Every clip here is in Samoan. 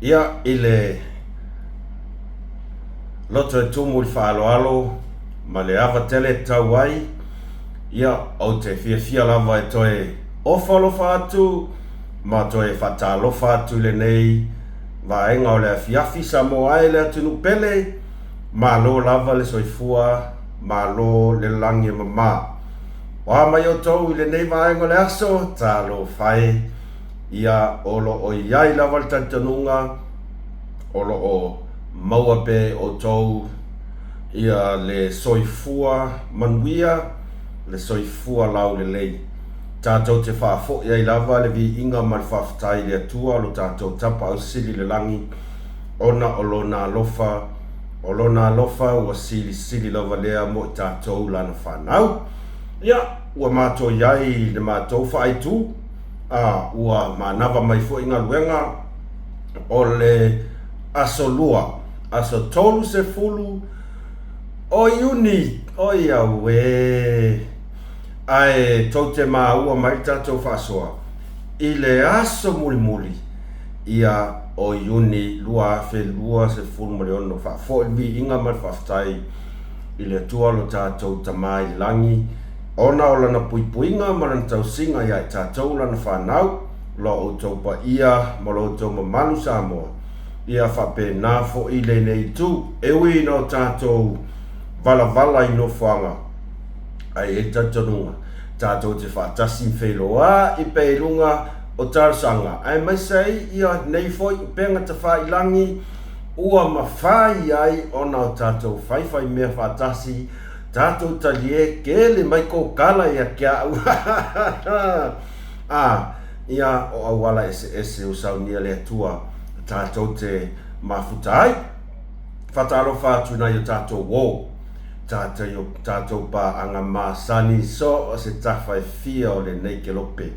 Ia, i le loto e tumu i le faaaloalo ma le ava tele e tatau ai, ia, ou te fiafia lava e toe ofo alofa atu ma toe faatalofa atu i lenei vaega o le afiafi Samoa e le atunuu pele, malo lava le soifua, malo le lagi e mama. O a mai outou i lenei vaega o le aso, talofa e, ia o lo o i ai lava le talitonuga o lo o maua pea e outou ia le soifua manuia, le soifua laulelei. Tatou te faafoi ai lava le viiga ma le faafetai i le Atua lo tatou Tapaau Sili i le lagi, ona o Lona alofa, o Lona alofa ua silisili lava lea mo i tatou Lana fanau. Ia, ua matou i ai i le matou faaitu, a ua manava mai foi galuega o le Aso Lua, aso 30 o Iuni, oi auē! Ae tou te maua mai le tatou faasoa i le aso mulimuli ia o Iuni 2026. Faafoi le viiga ma le faafetai i le Atua lo tatou Tama i le lagi, ona o Lana puipuiga ma Lana tausiga ia i tatou Lana fanau, lo outou paia ma lo outou mamalu Samoa, ia faapena foi lenei itu. E ui ina o tatou valavala i nofoaga, ae i ai le talitonuga, tatou te faatasi ma feiloai pea i luga o talosaga, aemaise ai ia nei foi upega tafailagi ua mafai ai ona o tatou faifaimea faatasi, tatou talie kele mai kou kala ia te a'u a ia o auala eseese ua saunia le Atua tatou te mafuta ai. Faatalofa atu i nai o tatou uo. Tatou paaga masani so o se tafa e fia o lenei kelope.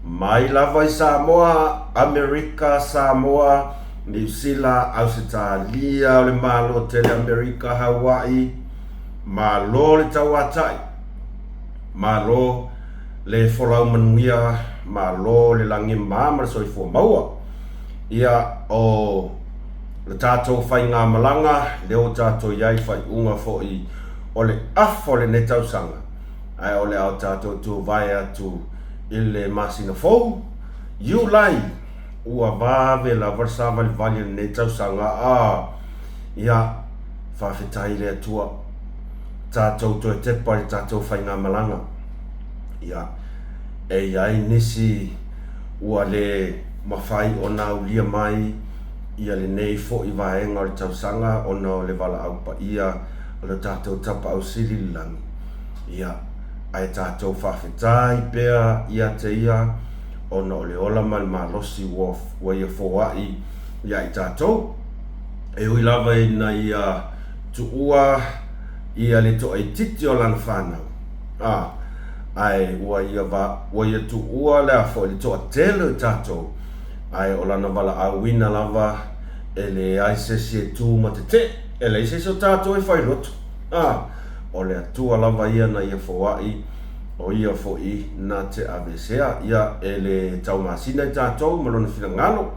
Mai lava i Samoa, Amerika, Samoa, Niu Sila, Ausetalia, o le Malo tele Amerika, Hawaii, Malo le tauatai, Malo le folau manuia, Malo le lagi ma ma le soifua maua. Ia, o le tatou faigamalaga lea ua tatou i ai i faaiuga foi o le afa o lenei tausaga, ae o le a o tatou tuvae atu i le masina fou, Iulai, ua vave lava le savalivali o lenei tausaga, a, ia, faafetai i le Atua, tatou toe tepa i le tatou faigamalaga. Ia, e i ai nisi ua le mafai ona aulia mai ia lenei foi vaega o le tausaga ona o le valaau paia o le tatou Tapaau Sili i le lagi, ia, ae tatou faafetai pea ia te Ia ona o le ola ma le malosi ua, ua Ia foai ia i tatou. E ui lava ina Ia tuua ia le toaitiiti o Lana fanau, a, ae ua Ia, ua Ia tuua le a foi le toatele o i tatou, Ae o lana valaauina lava e leai se isi e tu ma tetee, e leai se isi o tatou e fai loto. A, o le Atua lava ia na ia foai, o ia foi na te aveesea ia e le taumasina i tatou ma lona finagalo,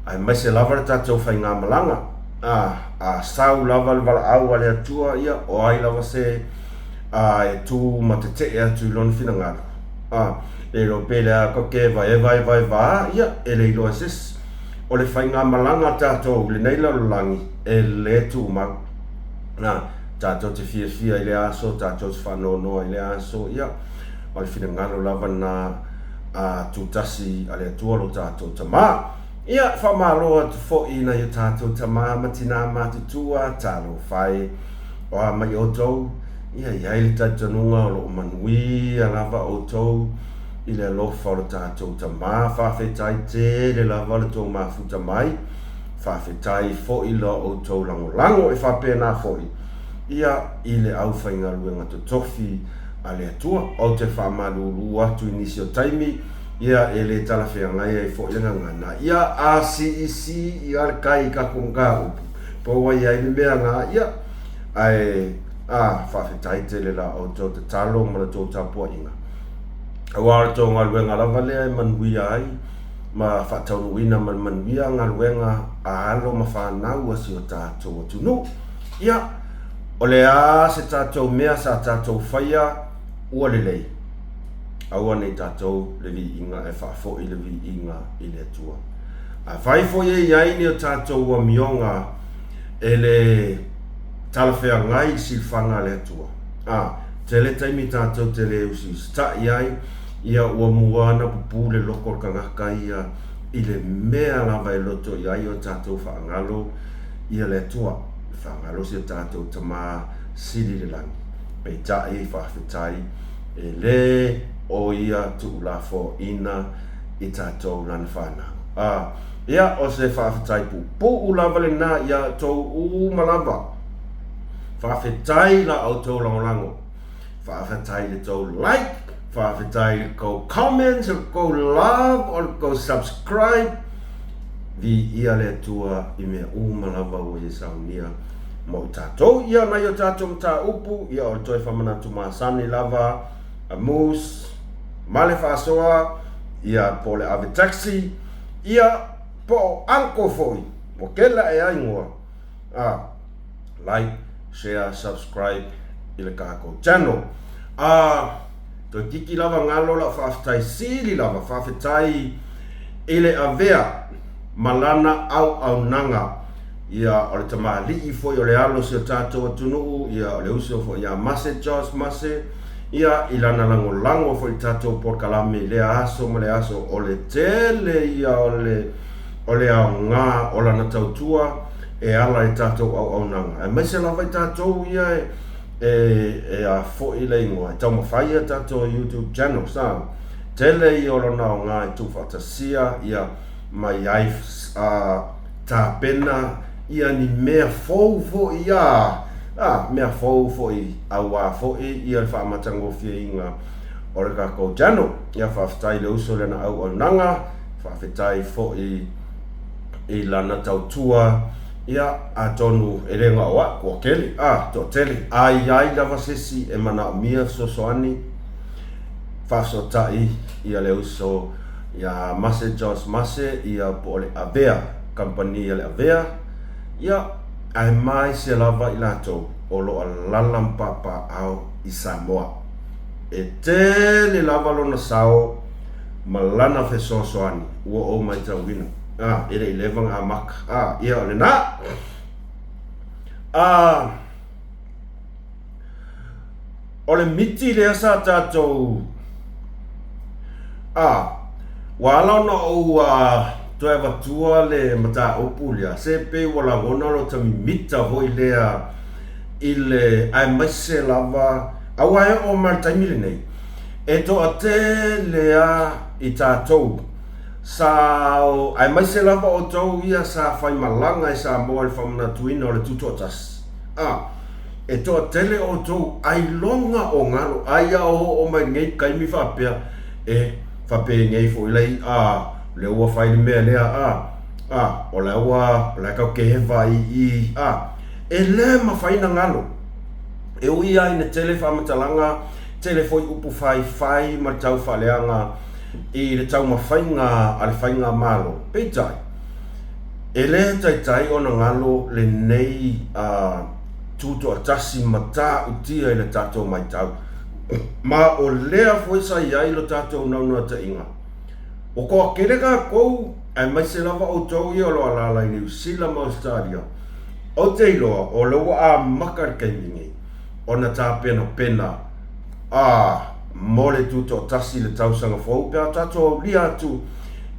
aemaise lava le tatou faigamalaga. A, a sau lava le valaau a le Atua ia, o ai lava se a e tu ma tetee atu i lona finagalo? A, E iloa pe le a ko ke vaevae vaevā, ia, e le iloa e sesi. O le faigamalaga a tatou i lenei lalolagi, e le tumau. Na, tatou te fiafia i lea aso, tatou te faanoanoa i lea aso, ia, o le finagalo lava lena a tutasi a le Atua lo tatou Tama. Ia, faamalo atu foi i nai o tatou tama ma tinā matutua, talofa e, o a mai outou, Ia i ai le talitonuga o lo o manuia lava outou i le alofa o lo tatou Tama. Faafetai tele lava lo tou mafuta mai. Faafetai foi lo outou lagolago e faapena foi ia i le aufaigaluega totofi a le Atua. Ou te faamalulu atu i nisi o taimi, ia e le talafeagai ai foi le gagana. Ia a siisii ia le kai i kako mataupu, po ua i ai le mea na, ia, ae Ā, faafetai tele la outou tatalo ma la outou tapuaiga, aua o le tou galuega lava lea e manuia ai ma faataunuuina ma le manuia galuega a alo ma fanau a si o tatou atunuu. Ia, o le a se tatou mea sa tatou faia ua lelei, aua ne i tatou le viiga e faafoi le viiga i le Atua. Afai foi e i ai ni o tatou amioga e le talafeagai i le silafaga a le Atua, a, tele taimi tatou te le usiusita'i ai, ia ua mua ona pupū le loko o le tagata ia i le mea lava e loto i ai o tatou faagalo ia le Atua, faagalo si o tatou Tama Sili i le Lagi. Peitai, faafetai, e le o ia tuulafoaina i tatou lana fanau. A, ia, o se faafetai puupuu lava lena iā outou uma lava. Faafetai i la outou lagolago. Faafetai i le tou like, faafetai i le tou comments, o le tou love, o le tou subscribe. Viia le Atua i mea uma lava ua ia saunia mo i tatou. Ia, nai o tatou mataupu, ia o le toe faamanatu masani lava, a Moose, ma le faasoa, ia po o le ave taxi, ia po o uncle foi, ua kele aʻe a igoa, a, like, share, subscribe i le tatou channel. A, toeitiiti lava galo lau faafetai sili lava, faafetai i le avea ma lana auaunaga, ia o le tamalii foi o le alo o si o tatou atunuu, ia o le uso foi ia Mase Josh Mase, ia i lana lagolago foi i le tatou polokalame i lea aso ma le aso, o le tele ia o le o le aoga o lana tautua e ala i tatou auaunaga, aemaise lava i tatou ia e e e a foi le igoa, e taumafai a tatou YouTube channels, a, tele ia o lona aoga e tuufaatasia ia mai ai a tapena ia ni mea fou foi a, a, mea fou foi auā foi ia le faamatagofieina o le tatou channel. Ia faafetai i le uso i lana auaunaga, faafetai foi i lana tautua, ia atonu e le gao a'u ua tele, a, toatele, a i ai lava se isi e manaomia fesoasoani, faafesootai ia le uso ia Mase Josh Mase ia po o le Avea, kamupani a le Avea, ia, aemaise lava i latou o lo o alaala ma papaaao i Samoa. E tele lava lona sao ma lana fesoasoani ua ou matauina. A, e le i leva ona amata. A, ia o lena. A, O le miti lea sa tatou a ua ala ona ou toe avatua le mataupu lea, se pei ua lagona lota mimita foi lea i le aemaise lava aua e oo mai le taimi lenei e toatele a i tatou sa aemaise lava outou ia sa faimalaga i Samoa i le faamanatuina o le Tutoatasi a E toatele outou ailoga o galo, ai a oo mai lenei taimi faapea, e faapenei foi lai a lea ua fai le mea lea a, a o la ua o la e tau te hewa i i a e le mafai na galo. E ui lava ina tele faamatalaga, tele foi upu faifai ma le tau faaleaga i le taumafaiga a le faigamalo, peitai, e le taitai ona galo lenei a tutoatasi matautia i le tatou matau, ma o lea foi sa i ai lo tatou naunautaiga. Ua toatele tatou, aemaise lava outou ia o lo o alaala i Niu Sila ma Ausetalia, ou te iloa o lea ua amata le taimi nei ona tapenapena a mo le tutoatasi i le tausaga fou pe a tatou aulia atu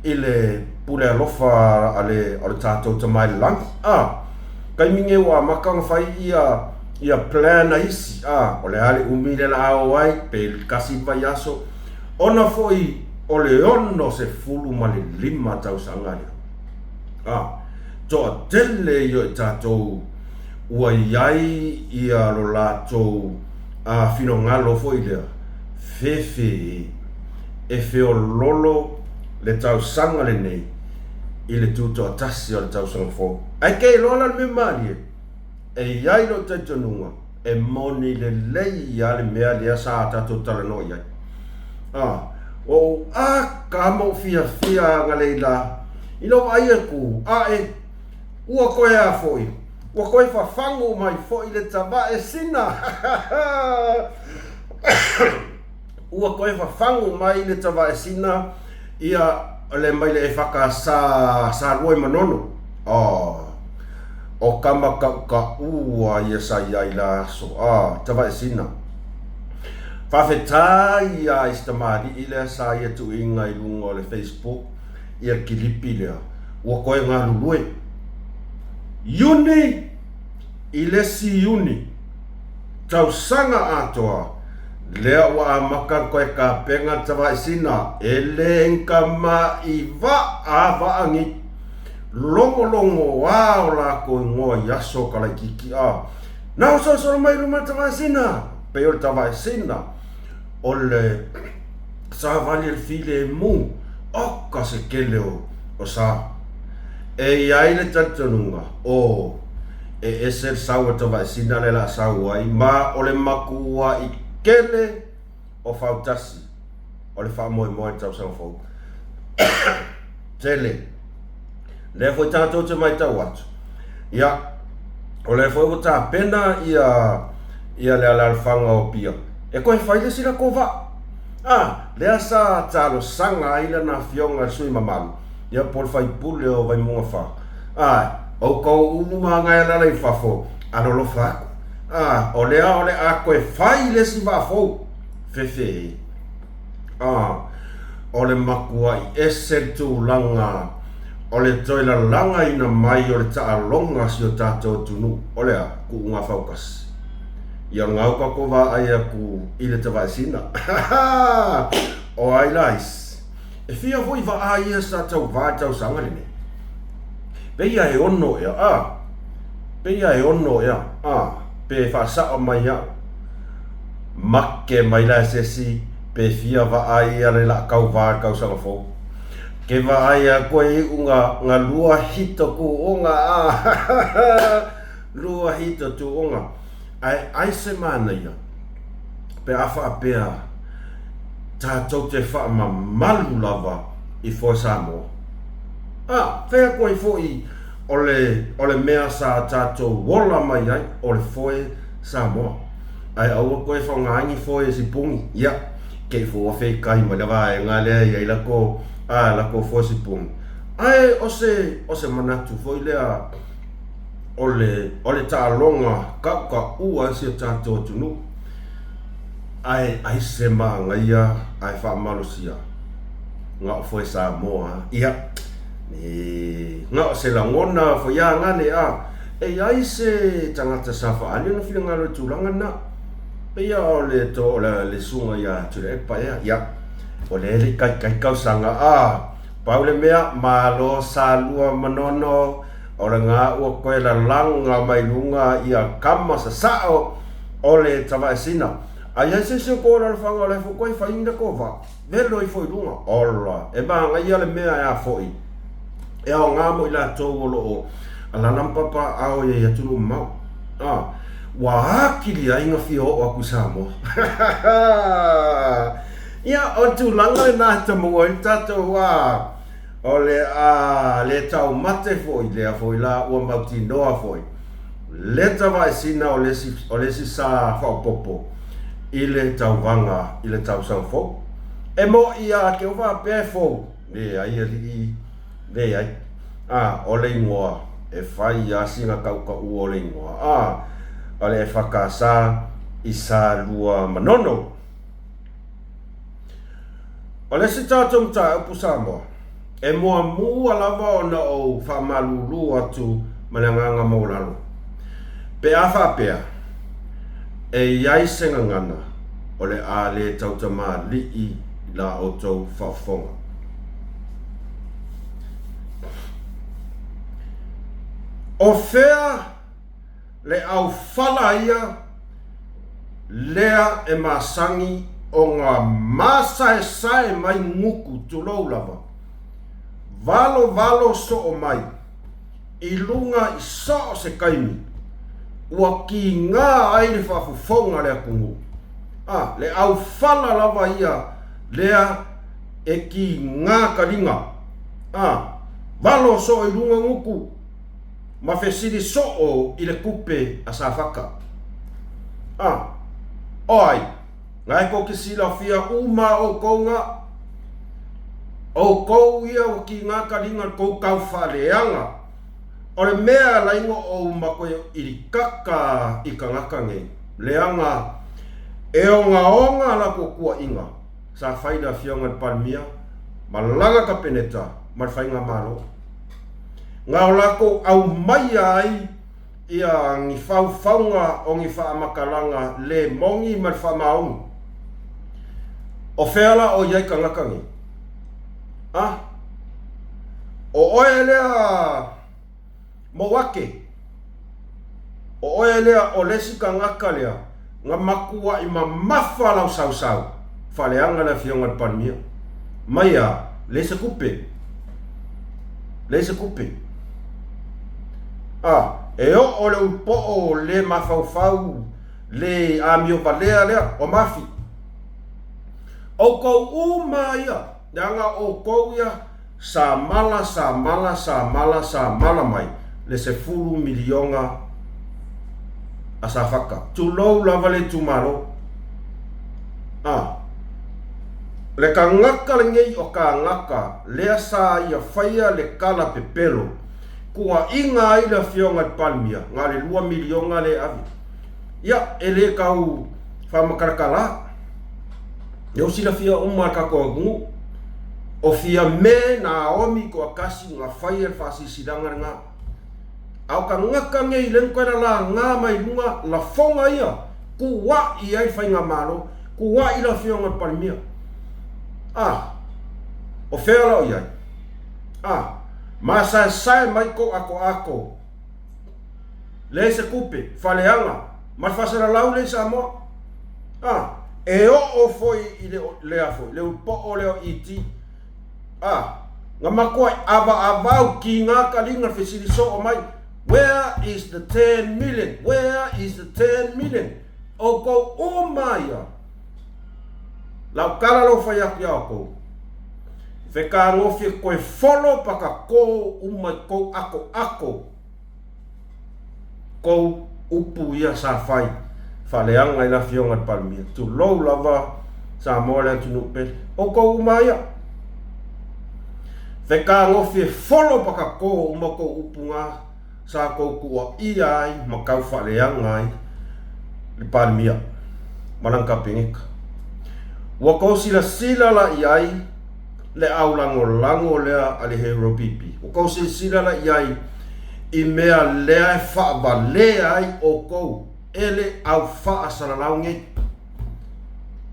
i le pule alofa a le o le tatou Tama i le Lagi. A. Taimi nei ua amata ona fai ia ia plan a isi, a, o le a le umi lea la a o ai, pe kasi vaiaso, ona foi o le 65 tausaga lea. A, toatele ia o i tatou ua i ai ia lo latou a finagalo foi lea, fefe e feololo le tausaga lenei i le tutoatasi o le tausaga fou. Ae ke iloa la le mea malie, e i ai lou talitonuga e moni lelei lava le mea lea sa tatou talanoa i ai. A, Ua ou aka ma ou fiafia agalei la i lou vaai aku, ae ua koe a foi, ua koe fafagu mai foi le tavae sina. Ua koe fafagu mai le tavae sina ia le mai le EFKS Salua i Manono. Oh, o kama kaʻukaʻua ia sa i ai la aso, ah, tavae sina. Faafetai ia i si tamalii lea sa ia tuuina i luga o le Facebook ia le kilipi lea, ua koe galulue. Iuni i le isi Iuni, tausaga atoa, lea ua amata ona toe tapena le tavaesina, e le gama'i vaa vaa nei. Logologoa o lakou igoa i aso o Kalaititi a na osolosolo mai i luma le tavaesina, pei o le tavaesina o le savali e le filemu, oka se tele o sa. E i ai le talitonuga, o, e ese le sau a le tavaesina lea o le a sau ai, ma o le matua'i tele o fautasi o le faamoemoe i le tausaga fou. Tele. Lea foi tatou te matau atu, ia, o lea foi ua tapena ia, ia le alaalafaga o Apia e toe fai le isi latou vaa. A, lea sa talosaga ai lana afioga i le sui mamalu, ia po o le faipule o Vaimauga 4. A, outou uma na e alaala i fafo, alolofa atu. A, o lea o le a toe fai le isi vaa fou. Fefe e. A, o le matua'i ese le tulaga o le toe lalagaina mai o le taaloga a si o tatou atunuu, o le a? Ku'uga fautasi. Ia o lena ua tatou vaai atu i le tavaesina. O ai la isi? E fia foi vaa ia sa tauvā i le tausaga lenei? Pei a e ono ea, a? Pei a e ono ea, a? Pe faasa'o mai iaʻu. Make mai la e se isi pe fia vaai ia le laakauvā i le tausaga fou. Ke vaai a koe iʻu nga nga luahito tuuga a luahito tuuga. Ae ai se manaia pe a faapea tatou te faamamalu lava i foe Samoa. A, fea koe foi o le o le mea sa tatou ola mai ai o le foe Samoa. Ae aua koe faogaina foe e sipuni, ia, kei fua feikai mai le vaega lea e i ai lako, a, lako foe sipuni. Ae o se, o se manatu foi lea o le, o le taaloga kaʻukaʻua e si o tatou atunuu. Ae ai se manaia ae faamalosia na o foe Samoa a, ia, e, na o se lagona foi a gale a, E i ai se tagata sa faaali ona finagalo i tulaga na, pei a o le to o le susuga ia Tuilaepa ea, ia, o lea e le i kaikai tausaga, a, pau le mea, malo sa lua manono, o le ga ua toe lalaga mai luga ia kama sasao o le tavaesina. A i ai se isi o kou alalafaga o le foi koe fai ni lako va, velo ifo i luga, ola, e magaia le mea e a foi. E aoga mo i latou o lo o alala ma papaaao i atunuu mamao. A, ua atili ai na fia oo atu i Samoa. Ia, o le tulaga lena e tamua ai le tatou, a, o le a le taumate foi lea foi la ua mautinoa foi le tavaesina o le isi, o le isi sa faaopoopo i le tauvaga i le tausaga fou. E moʻi a ke o faapea e fou, Leai alii, leai. A, o le igoa, e fai a sina kaʻukaʻua o le igoa. A, o le EFKS i Salua Manono. O le isi tatou mataupu Samoa, e muamua lava ona ou faamalulu atu ma le agaga maualalo. Pe a faapea, e i ai se gagana o le a le tautamalii i la outou faafofoga. O fea le aufala ia lea e masani ona masaesae mai gutu, tulou lava, valovalo soo mai i luga i so o se taimi ua kīnā ai le faafofoga a le atunuu, a, le aufala lava ia lea E kīngā ka linga, ā, valo soo i lunga nguku, ma fesili soo i le kupe a Safaka. Ā, o ai, ngae ko ke silafia uma oukou nga, oukou ia ua kīngā ka linga le kou kau faaleaga, o le mea laigo ou ma koe ilikaka i kangaka ngei, leaga e ogaoga la kou kuaʻiga. Sa fai le Afioga i le Palemia ma lana Kapeneta ma le Faigamalo, na o lakou aumaia ai ia ni faufauga o ni faamatalaga le moni ma le faamaoni. O fea la o i ai tagata nei? A? O oe lea Mouake, o oe lea o le isi tagata lea na matuaʻi mamafa lau sausau faaleaga le Afioga i le Palemia. Mai a, leai se tupe. Leai se tupe. A, e oo le ulupoo le mafaufau le amio valea lea o Mafi. Outou uma ia, leaga outou ia Sa mala, sa mala, sa mala, sa mala mai le sefulu miliona a Safata. Tulou lava le itumalo. A. Le tagata lenei o kānaka lea sa ia faia le kala pepelo, kuaʻiga ai le Afioga i le Palemia, na o le lua miliona lea e ave. Ia, e le tau faamatalatala. Lea ua silafia uma e le tatou atunuu, o Fiame Naomi Toatasi na faia le faasilasilaga lena. A o tagata nei lea na toe lalaga mai luga lafoga ia, tuuai ai le faigamalo, tuuai le Afioga i le Palemia. A, o fea la o i ai? A, masaesae mai kou atoato, leai se tupe, faleaga, ma le faasalalau lea i Samoa. A, e oo foi i le, lea foi, le ulupoo lea o ET. A, na matuai avaavau kiga kaliga le fesili soo mai, Where is the 10 million? Where is the 10 million? Outou uma ia, lau tala lou fai atu iā outou, fekagofie koe folo pakakō uma i kou akoako. Kou upu ia sa fai faaleaga i le Afioga i le Palemia. Tulou lava Samoa le atunuu pele. O kou uma ia. Fekagofie folo pakakō uma kou upu nga sa kou kuaʻia ai ma kau faaleaga ai le Palemia ma lana Kapeneta. Ua kou silasila la i ai le au lagolago lea a le Hero PP. Ua kou silasila la i ai i mea lea e faavalea ai ʻoukou e le au faasalalau nei.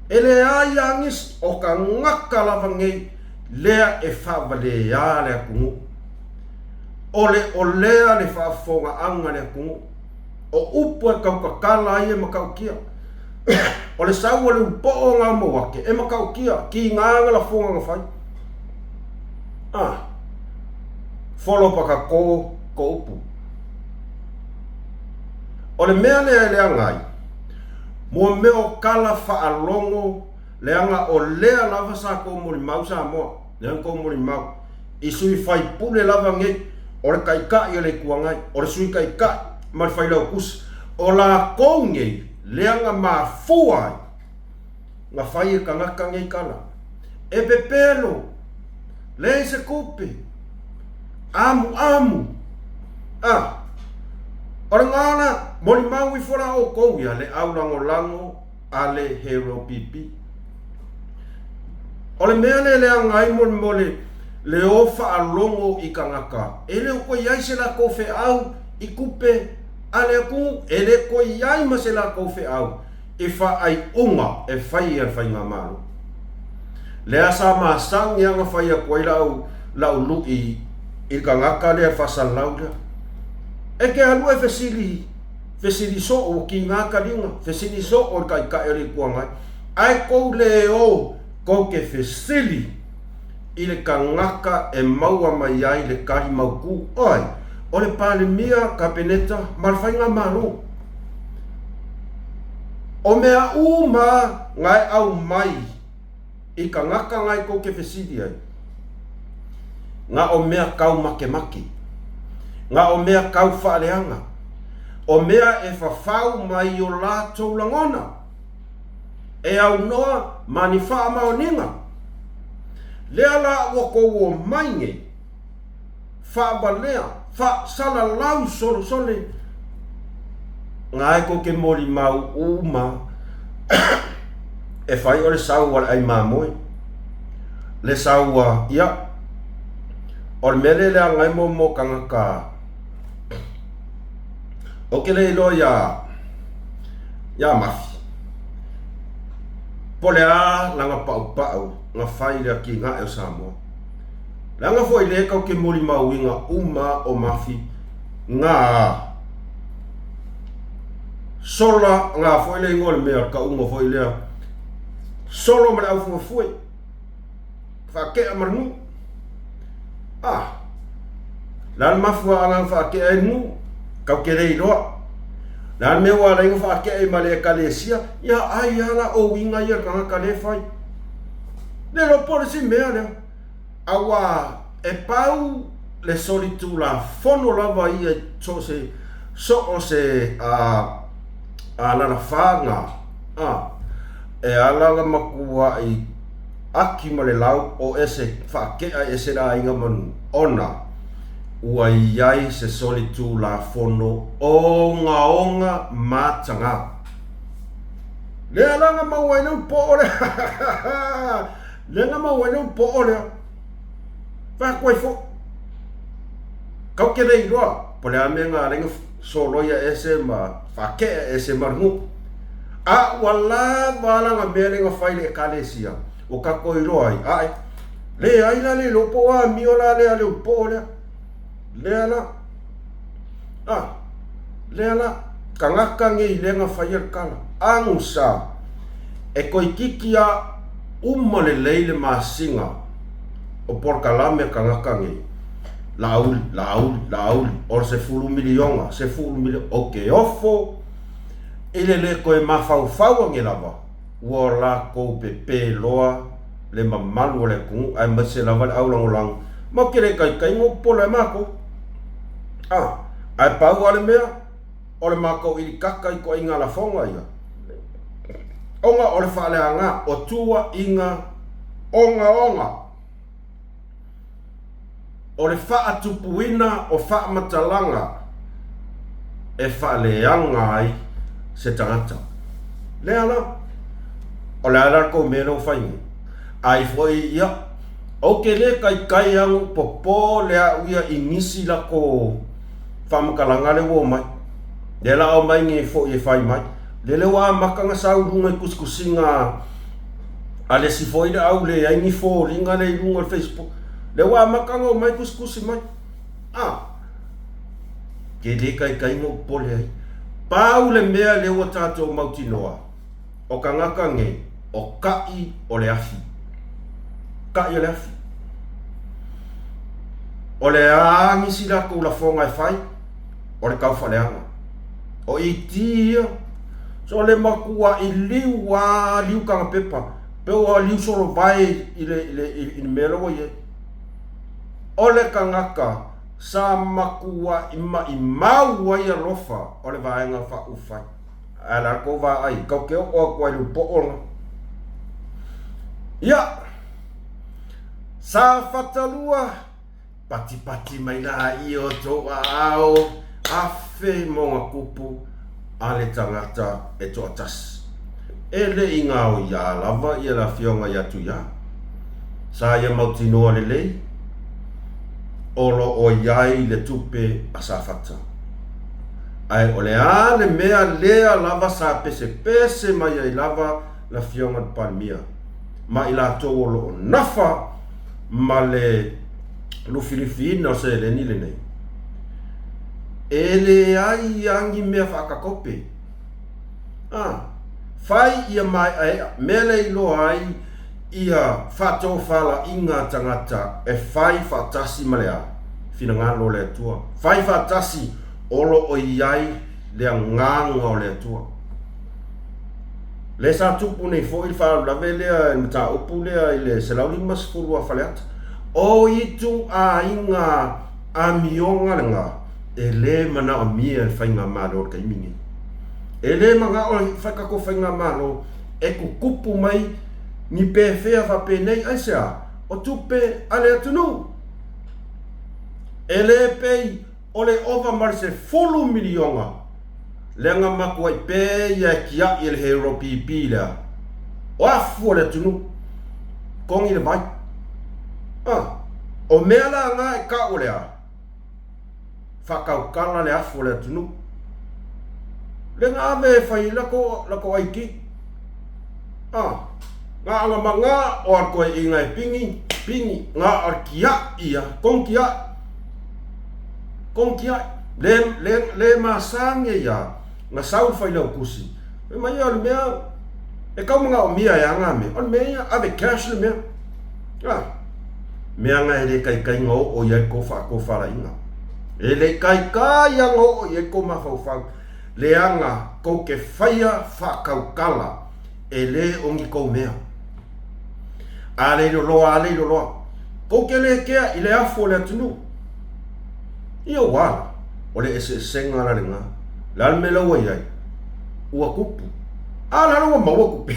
E leai a nisi o tagata lava nei lea e faavaleā le atunuu. O le ʻolea le faafofogaaga a le atunuu. O upu e tautatala ai e matautia. O le sau o le ulupoo o ngā mau ake e matautia ki ngā lafoga na fai. Ah, folo pakakō ko upu. O le mea lea e leaga ai, mua mea o kala faalogo leaga o lea lava sa kou molimau Samoa, lea na kou molimau. I sui faipule lava nei, o le Taitai o le Itu Agai, o le Sui Taitai ma le Failautusi, o lakou nei lea na mafua ai na fai e tagata nei tala. E pepelo, leai se tupe, amuamu, a, o le gala, molimau ifo la outou ia le au lagolago a le Hero PP. O le mea lea e leaga ai mo le le o faalogo i tagata, e le o toe i ai se latou feau i tupe a le atunuu, e le toe i ai ma se latou feau i faaiuga e fai e le Faigamalo. Lea sa masani lava ona fai atu ai lau lau lui i le tagata lea faasalalau lea. E te alu e fesili, fesili soo, ua kiga taliga, fesili soo i le Taitai o le Itu Agai. Ae kou le o kou te fesili i le tagata e maua mai ai le tali mautū, oi, o le Palemia, Kapeneta ma le Faigamalo. O mea uma na e aumai. I kangaka ngai kou ke fesili ai, nga o mea kau makemake, nga o mea kau faaleaga, o mea e fafau mai o latou lagona, e aunoa ma ni faamaoniga. Lea la ua kou o mai nei, Faavalea, faasalalau solosole Ngae ko ke molimau uma e fai o le sau a le ai mamoe. Le sau a, ia, o le mea lea leaga ai mo mo kangaka o ke le iloa ia ia Mafi. Po le a langa paupau nga fai le atinae o Samoa. Leaga foi lea kau ke molimauina uma o Mafi nga sola nga foi le igoa o le mea kauga foi lea solo ma le aufuefue faakea ma le nuu ah le a le mafuaaga na faakea ai le nuu kau ke le iloa le a le mea ua ala ai ona faakea ai ma le ekalesia ia ai a la ouiga ia le tagata lea e fai Le iloa po o le isi mea lea, aua e pau le solitulafono lava ia i so o se, so o se alalafaga a, e ala la matuaʻi aki ma le lau o ese faakea ese le aiga manu ona ua i ai se solitulafono ogaoga mataga. Lea la na maua ai le upoo lea. Lea na maua ai le upoo lea. Fai atu ai foi. Kau ke le iloa, po le a mea na ala ai na soloia ese ma faakea ese ma le nuu. A ua lava lana mea lea na fai i le Ekalesia, ua tatou iloa ai, ae, leai la le iloa po o amio la lea a le upoo lea. Lea la. A, lea la, tagata nei lea na faia le tala, agusa, e toeitiiti a uma lelei le masina o polokalame a tagata nei, Laauli, Laauli, Laauli, o le sefulu miliona, sefulu miliona, ou te ofo i le le toe mafaufau ane lava, ua latou pepē loa le mamalu o le atunuu aemaise lava le aulagolago ma ou te le taitai ona popole ai matou. A, ae pau lava le mea, o le matou ilikaka i toaiga lafoga ia, ona o le faaleaga o tuuaiga ogaoga. O le faatupuina o faamatalaga e faaleaga ai se tagata. Lea la, o le a la le tou mea lea ua fai nei? Ai foi ia, ou te le taitai lava ona ou popo le au ia i nisi latou faamatalaga lea ua omai. Lea la omai nei foi e fai mai. Lele ua amata ona sau i luga i tusitusiga a le isi foi le au leai ni foliga lea i luga o le Facebook. Lea ua amata ona omai tusitusi mai. A, ke le taitai ona ou popole ai. Pau le mea lea ua tatou mautinoa, o tagata nei, o kai o le afi. Kai o le afi. O le a nisi latou lafoga e fai, o le taufaaleaga. O IT ia, so le matuaʻi liu a liu tagapepa, pe ua liu solovae i le, i le, i le mea la ua i ai. O le tagata sa matuaʻi maʻimau ai alofa o le vaega faaupufai. Ae la kou vaai, kau ke oo atu ai le upoo la. Ia, sa fatalua Patipati mai la i o tou aao afe mo nga kupu a le tangata e toatasi. E le i ngaoiā lava ia le afioga ia Tuiā. Sa ia mautinoa lelei o lo o i ai le tupe a Safata. Ae o le a le mea lea lava sa pesepese mai ai lava le afioga i le Palemia ma i latou o lo o nafa ma le lufilufiina o seleni lenei. E leai a ni mea faakakope. A, fai ia maeaea, mea lea iloa ai ia faatofalaiga a tagata e fai faatasi ma le a? Finagalo o le Atua. Fai faatasi o lo o i ai le agaga o le Atua. Lea sa tupu nei foi le faalavelave lea i le mataupu lea i le 150 a Faleata. O ituaiga amioga lena e le manaomia e le Faigamalo i le taimi nei. E le manao le tatou Faigamalo e tutupu mai ni pefea faapenei, aisea? O tupe a le atunuu. E le pei o le ova ma le 10 miliona lea na matuai pe ia e tiai e le Hero PP lea. O afu o le atunuu, togi le vai. Ah, o mea la na e tau o le a? Faatautala le afu o le atunuu. Lea na ave e fai ai latou ID. Ah, na ona maga o a toeaiina e pini, pini, na o le tiai ia, togi tiai. Togi tiai. Le, le, le masani ai a, na sau le failautusi. Fai mai ia o le mea, e tau manaomia e a na mea. O le mea ia, ave cash le mea. Ah, mea na e le taitai na oo i ai kou faatofalaiga. E le taitai a na oo i ai kou mafaufau. Leaga kou te faia faatautala e le o ni kou mea. A le loloa, a le loloa. Kou te le kea i le afu o le atunuu. Ia ua ala, o le eseesega la lena. Le a le mea la ua i ai? Ua tupu. A la la ua maua tupe.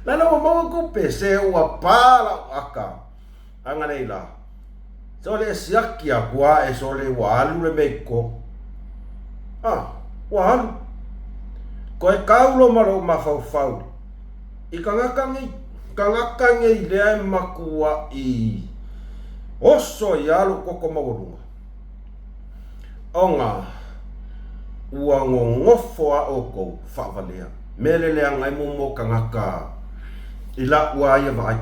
La la ua maua tupe, se ua pa lau aka. Agalei la. Sole e siaki aku a e sole ua alu le mea i totonu. Ah, ua alu. Koe kaulo ma lou mafaufau i kangaka nei, kangaka nei lea e makuaʻi oso ai a lou toto maualuga. Ona ua nonofo a ʻoukou faavalea. Mea le leaga ai momo tagata i laʻu a ia vaai.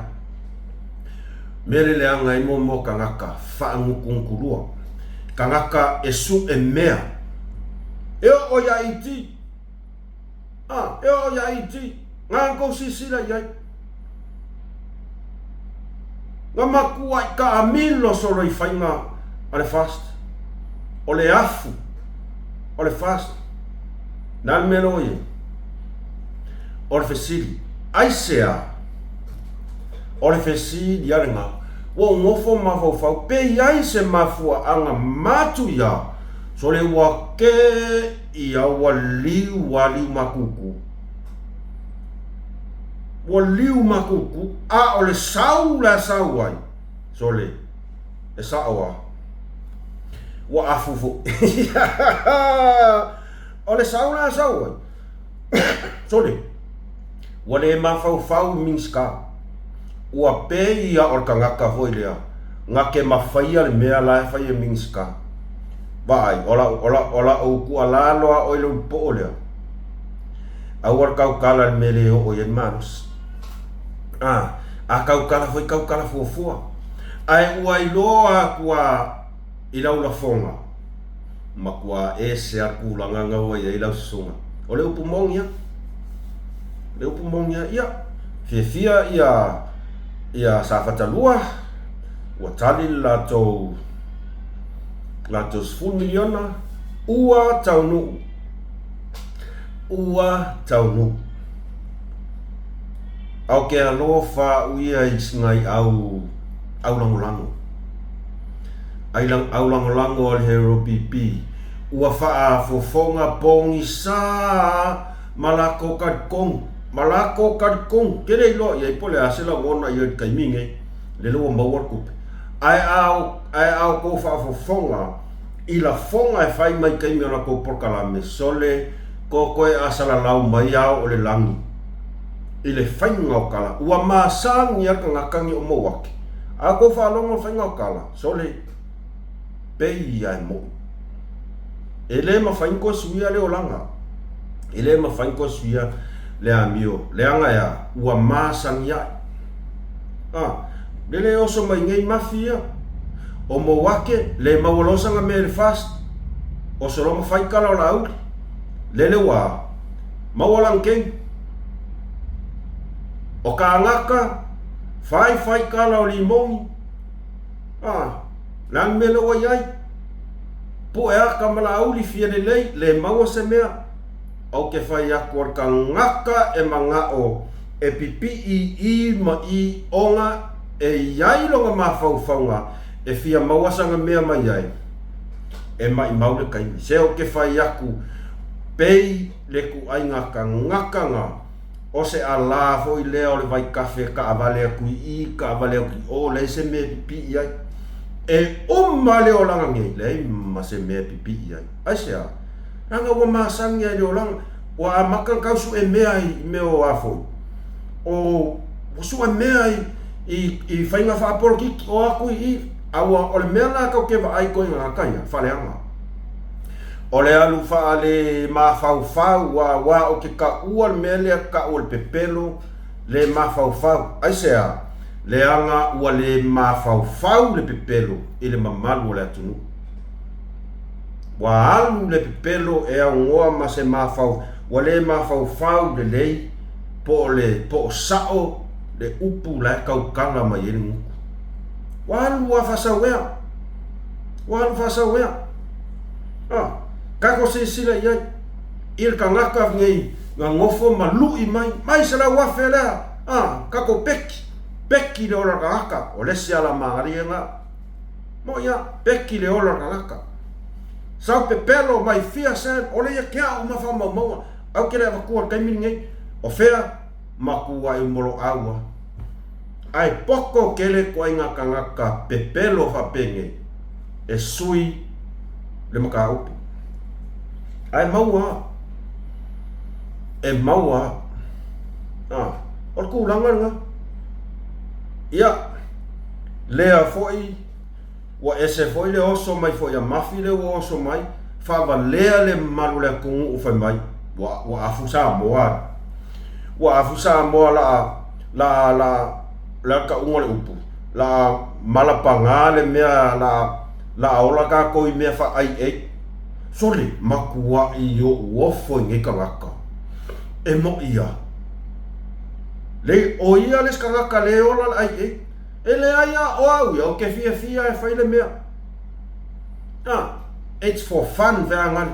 Mea le leaga ai momo tagata faagutugutu Tagata e suʻe mea. E oo iā IT. A, e oo iā IT. Na kou sisila i ai. Na makuaʻi taamilo solo i faiga a le FAST. O le afu o le FAST. Na le mea lea ua i ai? O le fesili, aisea? O le fesili a lena, ua ou nofo mafaufau pe i ai se mafuaaga matuia sole ua kē ia ua liu a liu makuku. Ua liu makuku, a o le sau la e sau ai, sole, e saʻo a. Ua afu foi. O le sau la e sau ai, sole, ua le mafaufau i Minisita. Ua pei ia o le tagata foi lea, na te mafaia le mea la e fai e Minisita. Vaai, o lau, o lau, o lau tuualalo a oe i lou poo lea, Aua le tautala i le mea e le oo i ai le malosi. A, a tautala foi, tautala fuafua. Ae ua iloa atu a i lau lafoga, matua ese a le tulaga na ua i ai lau susuga. O le upu moni a. O le upu moni a, ia, fiafia ia, ia Safata 2, ua tali le latou, latou 10 miliona, ua taunuu. Ua taunuu. A o ke alofa aʻu ia i sinai au aulagolago. Ai aulagolago a le Hero PP. Ua faafofoga pogisa ma lako kalikonu. Ma lako kalikonu. Ke le iloa i ai po o le a se lagona i ai i le taimi nei. Lele ua maua le tupe. Ae a ae a outou faafofoga i lafoga e fai mai taimi o latou polokalame, sole ko koe a salalau mai ao o le lagi i le faiga o tala. Ua masani a le tagata ni o mou ake. A kou faalogo i le faiga o tala, sole, pei ia e moʻi. E le mafai ni koe suia le olaga. E le mafai ni koe suia le amio. Leaga e a? Ua masani aʻe. A, lele e oso mai nei mafi ia. O mou ake, le maua loa sana mea i le FAST. Oso loa ma fai tala o Laauli. Lele ua a? Maua lana keni. O kānaka, fai fai tala o Limogi. A, le a le mea lea ua i ai? Puʻe aka ma Laauli fia lelei, le maua se mea. Ou te fai aku o le kangaka e manga'o e pipi'i i ma i ona e iai lona mafaufauga e fia maua sana mea mai ai, e maʻimau le taimi. Se ou te fai aku, pei le ituaiga kangaka na, o se alā foi lea o le vaitafe e taavale atu i i, taavale atu i o, leai se mea e pipi'i ai. E uma le olaga nei, leai ma se mea e pipi'i ai. Aisea? Leaga ua masani ai i le olaga. Ua amata ona tau sue mea i mea o a foi, o ua sue mea i, i, i faiga faapolokiki, o atu i i, a ua, o le mea lena tatou te vaai koe gagata ia, faaleaga. O le alu faale mafaufau, aua ou te taua le mea lea tau o le pepelo le mafaufau. Aisea? Leaga ua le mafaufau le pepelo i le mamalu o le atunuu. Ua alu le pepelo e aunoa ma se mafau, ua le mafaufau lelei po o le po o sa'o le upu la e tautala mai ai le gutu. Ua alu ua faasauea. Ua alu faasauea. A, tatou silasila i ai i le tagata nei na nofo ma lu'i mai, mai 100,000 lea, a, tatou peki, peki le ola tagata, o le isi alamalie lena. Moʻi a, peki le ola o le tagata. Sau pepelo mai fia Sam, ole ia ke aʻu ma faamaumauga, au ke le avatua i le taimi lenei. O fea? Makuaʻi moloʻau a. Ae poto tele ituaiga tagata pepelo faapenei e sui le mataupu. Ae maua a. E maua a. A, o le tulaga lena. Ia, Lea foi, ua ese foi le oso mai foi a Mafi lea ua oso mai, faavalea le mamalu o le atunuu fai mai, ua, ua afu Samoa. Ua afu Samoa la, la, la, la tauga o le upu, la malapaga le mea, la, la ola tatou i mea faa-aiʻei. Sole, matuaʻi oʻu ofo i nei tagata. E moʻi a. Le, ʻo ia le isi tagata le ola le ʻaiʻei. E leai a o au ia, o ke fiafia e fai le mea. Ah, it's for fun feagali.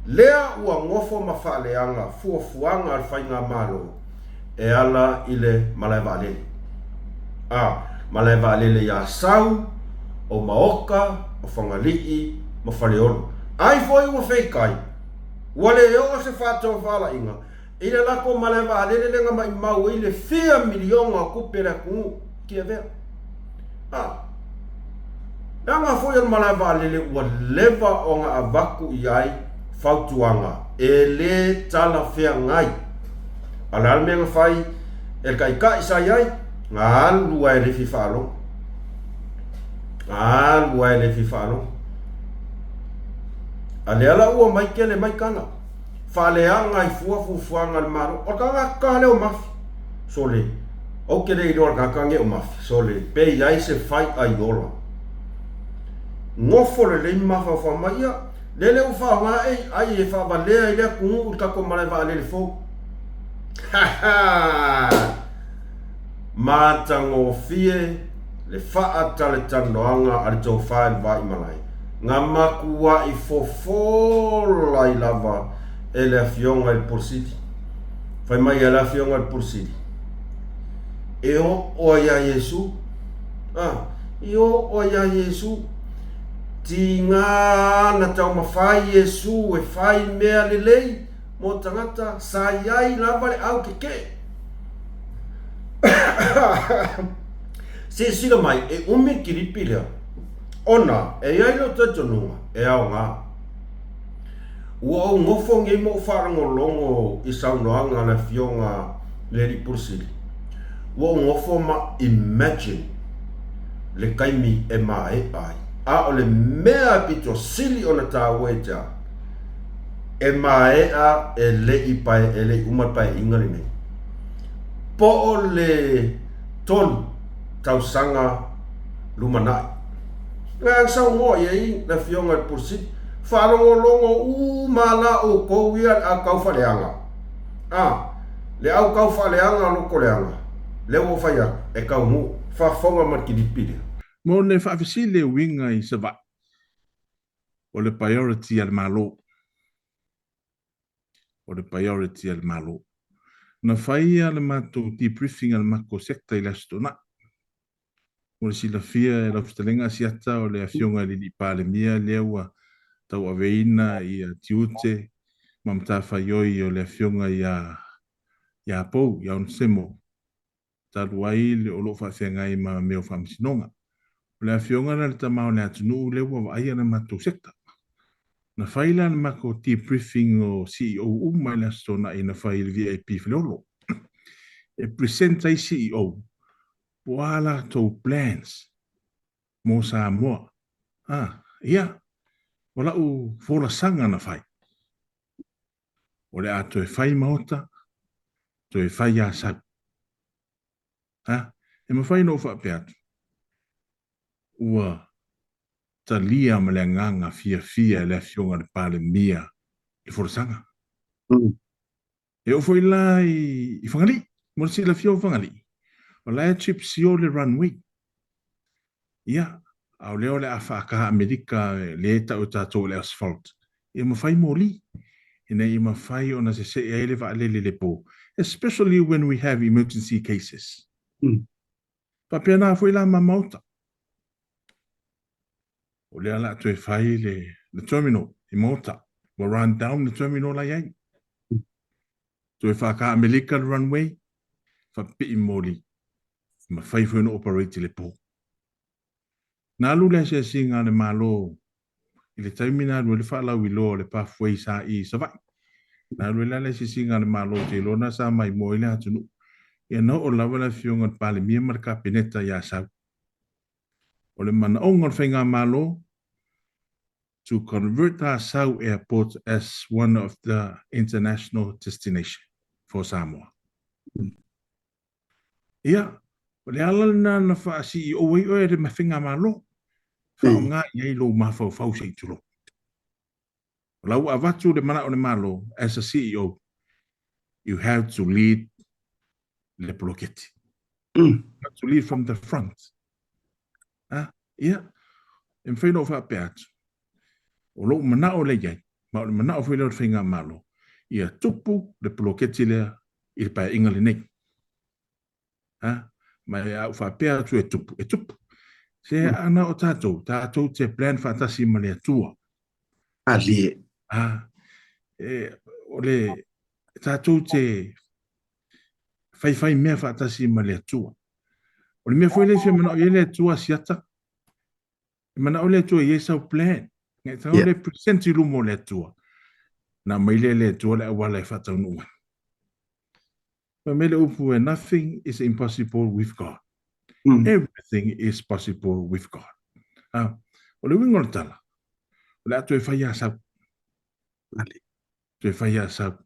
Lea ua nofo ma faaleaga fuafuaga a le Faigamalo e ala i le malae vaalele. Ah, malae vaalele i Asau, o Maoka, o Fagalii ma Faleolo. Ai foi ua feikai, ua le oo se faatofalaiga I le latou malae vaalele lea na maimau ai le fia miliona o tupe a le atunuu Kiavea. A, leaga foi o le malae vaalele ua leva ona avatu i ai fautuaga e le talafeagai. A o le a le mea na fai e le taitai sa i ai? Na alu lava e le fia faalogo. Na alu lava e le fia faalogo. A lea la ua mai tele mai tala. Faaleaga ai fua fuafuaga a le Malo. O le tagata lea o Mafi. Sole, ou te le iloa le tagata nei o Mafi. Sole, pe i ai se fai'a i ola. Nofo lelei ma mafaufau mai, ia, lele ua faaaoga AI e faavalea ai le atunuu i le tatou malae vaalele fou. Ha ha! Matagofie le faatalatalanoaga a le tofa i le Vaimalae, na matuai fofola ai lava e le Afioga i le Pule Sili. Fai mai a le Afioga i le Pule Sili, E oo ai ia Iesu, a, i oo ai ia Iesu, tiga ana taumafai Iesu e fai mea lelei mo tagata, sa i ai lava le au kekeʻe. Silasila mai, e umi le kilipi lea, ona e i ai lou talitonuga e aoga. Ua ou nofo nei ma ou faalogologo i saunoaga a le Afioga i le Alii Pule Sili. Ua ou nofo ma imagine le taimi e maea ai. A o le mea e pito sili ona taua ia te au, e maea e le i pae, e le i uma le paeaiga lenei. Po o le tolu tausaga lumanai. Na saunoa i ai le Afioga i le Pule Sili, Faalogologo uma la outou ia le au taufaaleaga, a, le au taufaaleaga lotoleaga, lea ua ou fai atu, e taunuu, faafofoga ma le kilipi lea. Mo le faafesili e uiga i Savaii, o le priority a le Malo. O le priority a le Malo. Na fai le matou debriefing a le matou sector i le Aso Toonai. Mo le silafia e lau fetalaiga Asiata o le Afioga i le Alii Palemia lea ua tauaveina ia tiute ma matafaioi o le Afioga ia ia Pou, ia Onesemo talu ai le o lo o faafeagai ma mea o faamasinoga. O le afioga la i le tama o le atunuu lea ua vaaia le matou sector. Na fai la le matou debriefing o CEO uma i le Aso Toonai na fai i le VIP Faleolo. E present ai CEO po o a latou plans mo Samoa. Ah, ia, o lau folasaga na fai. O le a toe fai maota, toe fai asau. Ha? E mafai ona ou faapea atu, ua talia ma le agaga fiafia e le Afioga i le Palemia le folasaga. E oo foi la i, i Fagalii, mo le silafia o Fagalii, o la e chip seal le runway. Ia, a o lea o le a faakaha Amerika lea e tau e tatou o le asphalt, ia mafai moli, ina ia mafai ona sesee ai le vaalele i le po, especially when we have emergency cases. Faapena foi la ma Maota. O lea o le a toe fai le, le terminal i Maota. Ua run down le terminal la i ai. Toe faakaha Amerika le runway, faapipii moli. Mafai foi ona operate i le po. Na alu le asiasiga a le Malo i le taimi na alu ai le faalauiloa o le pathway sa i Savaii. Na alu ai la le asiasiga a le Malo ou te iloa na sa maimoa ai le atunuu. Ia na oo lava le afioga i le Palemia ma le Kapeneta i Asau. O le manaoga o le Faigamalo, to convert Asau Airport as one of the international destination for Samoa. Ia, o le ala lena na faa-CEO ai oe e le Faigamalo, faaaoga i ai lou mafaufau se i tulou. O la ua avatu le manao o le Malo, as a CEO, you have to lead le poloketi. You have to lead from the front. Ha? Ia, e mafai ona ou faapea atu, o lou manao lea i ai, ma o le manao foi lea o le Faigamalo, ia tupu le poloketi lea i le paeaiga lenei. Ha? Ma e a ou faapea atu e tupu, e tupu. Se ana o tatou, tatou te plan faatasi ma le Atua. Alie. Ha? E, o le, tatou te faifai mea faatasi ma le Atua. O le mea foi lea e fia manao i ai le Atua Asiata, E manao le Atua i ai sau plan. Ngai tau le present i luma o le Atua. Na mai lea le Atua le auala e faataunuu ai. Fai mai le upu e nothing is impossible with God. Everything is possible with God. Ah, o le uiga o le tala, o le a toe fai a sau. Toe fai a sau.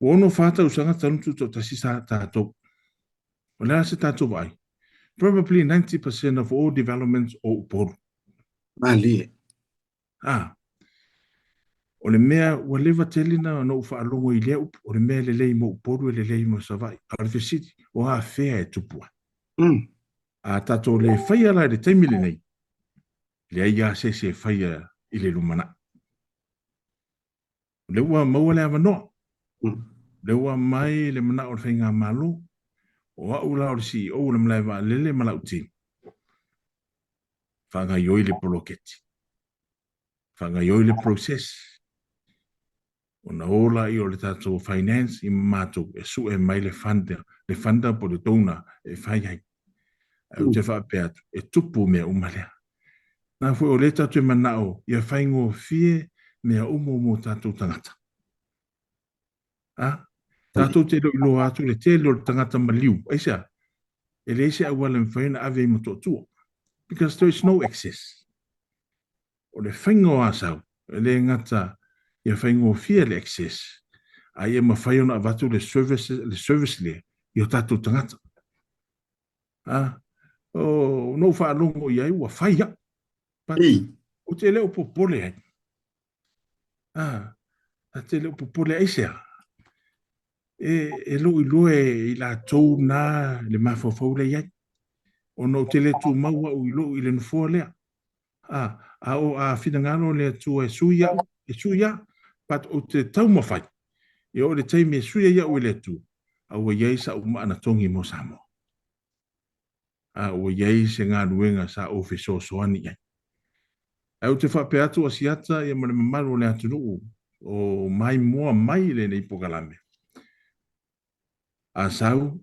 Ua 64 tausaga talu tutoatasi sa tatou. O le a se tatou vaai? Probably 90% of all developments o Upolu. Malie. Ah. O le mea ua leva tele na ona ou faalogo i lea upu, o le mea e lelei mo Upolu e lelei mo Savaii. A o le fesili, o afea e tupu ai? A tatou le faia la i le taimi lenei, leai lava se isi e faia i le lumanai. O lea ua maua le avanoa. O lea ua aumai le manao o le Faigamalo. O au la o le CEO o le malae vaalele ma lau team. Faagaioi le poloketi. Faagaioi le process. Ona o laia o le tatou finance i ma matou e sue mai le funder, le funder po o le donor e fai ai. Ae ou te faapea atu, e tupu mea uma lea. Na foi o lea tatou te manao ia faigofie mea uma mo tatou tagata. A? Tatou te le o iloa atu le tele o le tagata maliu. Aisea? E leai se auala e mafai ona ave i Motootua. Because there is no access. O le faiga o Asau, e le gata ia faigofie le access, a ia mafai ona avatu le service, le service lea i o tatou tagata. A, o, na ou faalogo i ai ua fai au. But, ou te le o popole ai. A, a te le o popole aisea. E, e lou iloa e i latou na le mafaufau lea i ai. Ona ou te le tumau au i lou i le nofoa lea. A, a o a finagalo le Atua e sui au, e sui a. But ou te taumafai, e oo i le taimi e sui ai au e le Atua, a ua i ai sa'u maana togi mo Samoa. A ua i ai se galuega sa ou fesoasoani i ai. Ae ou te faapea atu Asiata ia ma le mamalu o le atunuu o maimoa mai i lenei pokalame, a sau,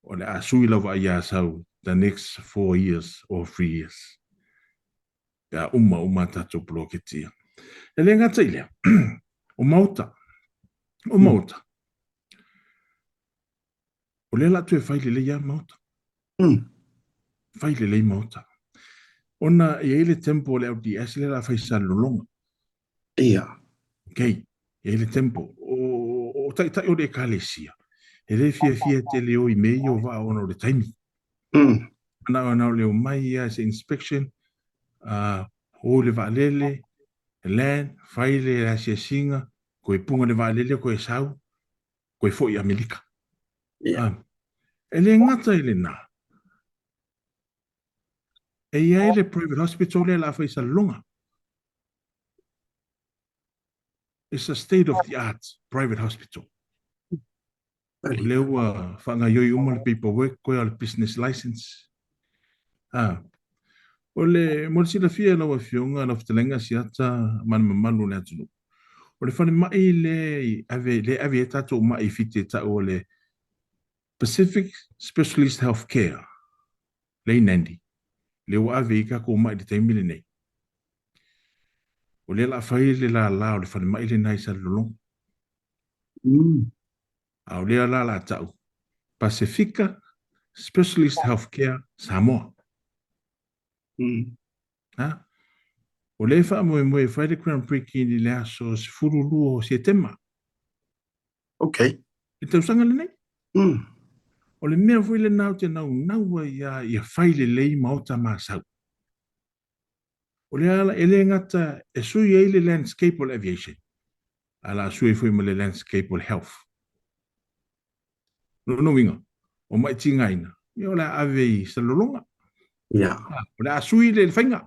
o le a sui lau vaai iā sau the next 4 years or 3 years pe a uma uma a tatou poloketi ia. E le gata i lea, o maota, o maota, o lea la toe fai lelei lava maota. Fai lelei maota. Ona e i ai le tempo o le LDS lea la fai Salelologa. Ia. Ok, e i ai le tempo. O, o taitai o le ekalesia, e le fiafia tele o i mea ia o vaa ona o le taimi. Manao na o le omai ia se inspection, o i le vaalele, land, fai le asiasiga, koe punga le vaalele koe sau, koe foi i Amerika. Ia. E le gata i lena, e i ai le private hospital lea o le a fai i Salelologa. It's a state of the art private hospital. O lea ua faagaioi uma le paperwork koe o le business license. Ah. O le, mo le silafia e lau Afioga, lau Fetalaiga Asiata ma le mamalu o le atunuu. O le falemai le ave, le ave ai tatou mai i Fiti e tau o le Pacific Specialist Health Care, le i Nandi, lea ua ave ai tatou mai i le taimi lenei. O lea o le a fai le lala o le falemai lena i Salelologa. A o lea la o le a tau Pasifika Specialist Healthcare Samoa. Ha? O lea e faamoemoe e fai le groundbreaking i le aso 12 o Setema. Ok. I le tausaga lenei. O le mea foi lena ou te naunau ai lava ia fai lelei maota masau. O le ala, e le gata e sui ai le landscape o le aviation, ae o le a sui ai foi ma le landscape o le health. O lona uiga, o ma'i tigaina, ia o le a ave i Salelologa. Ia. O le a sui le faiga.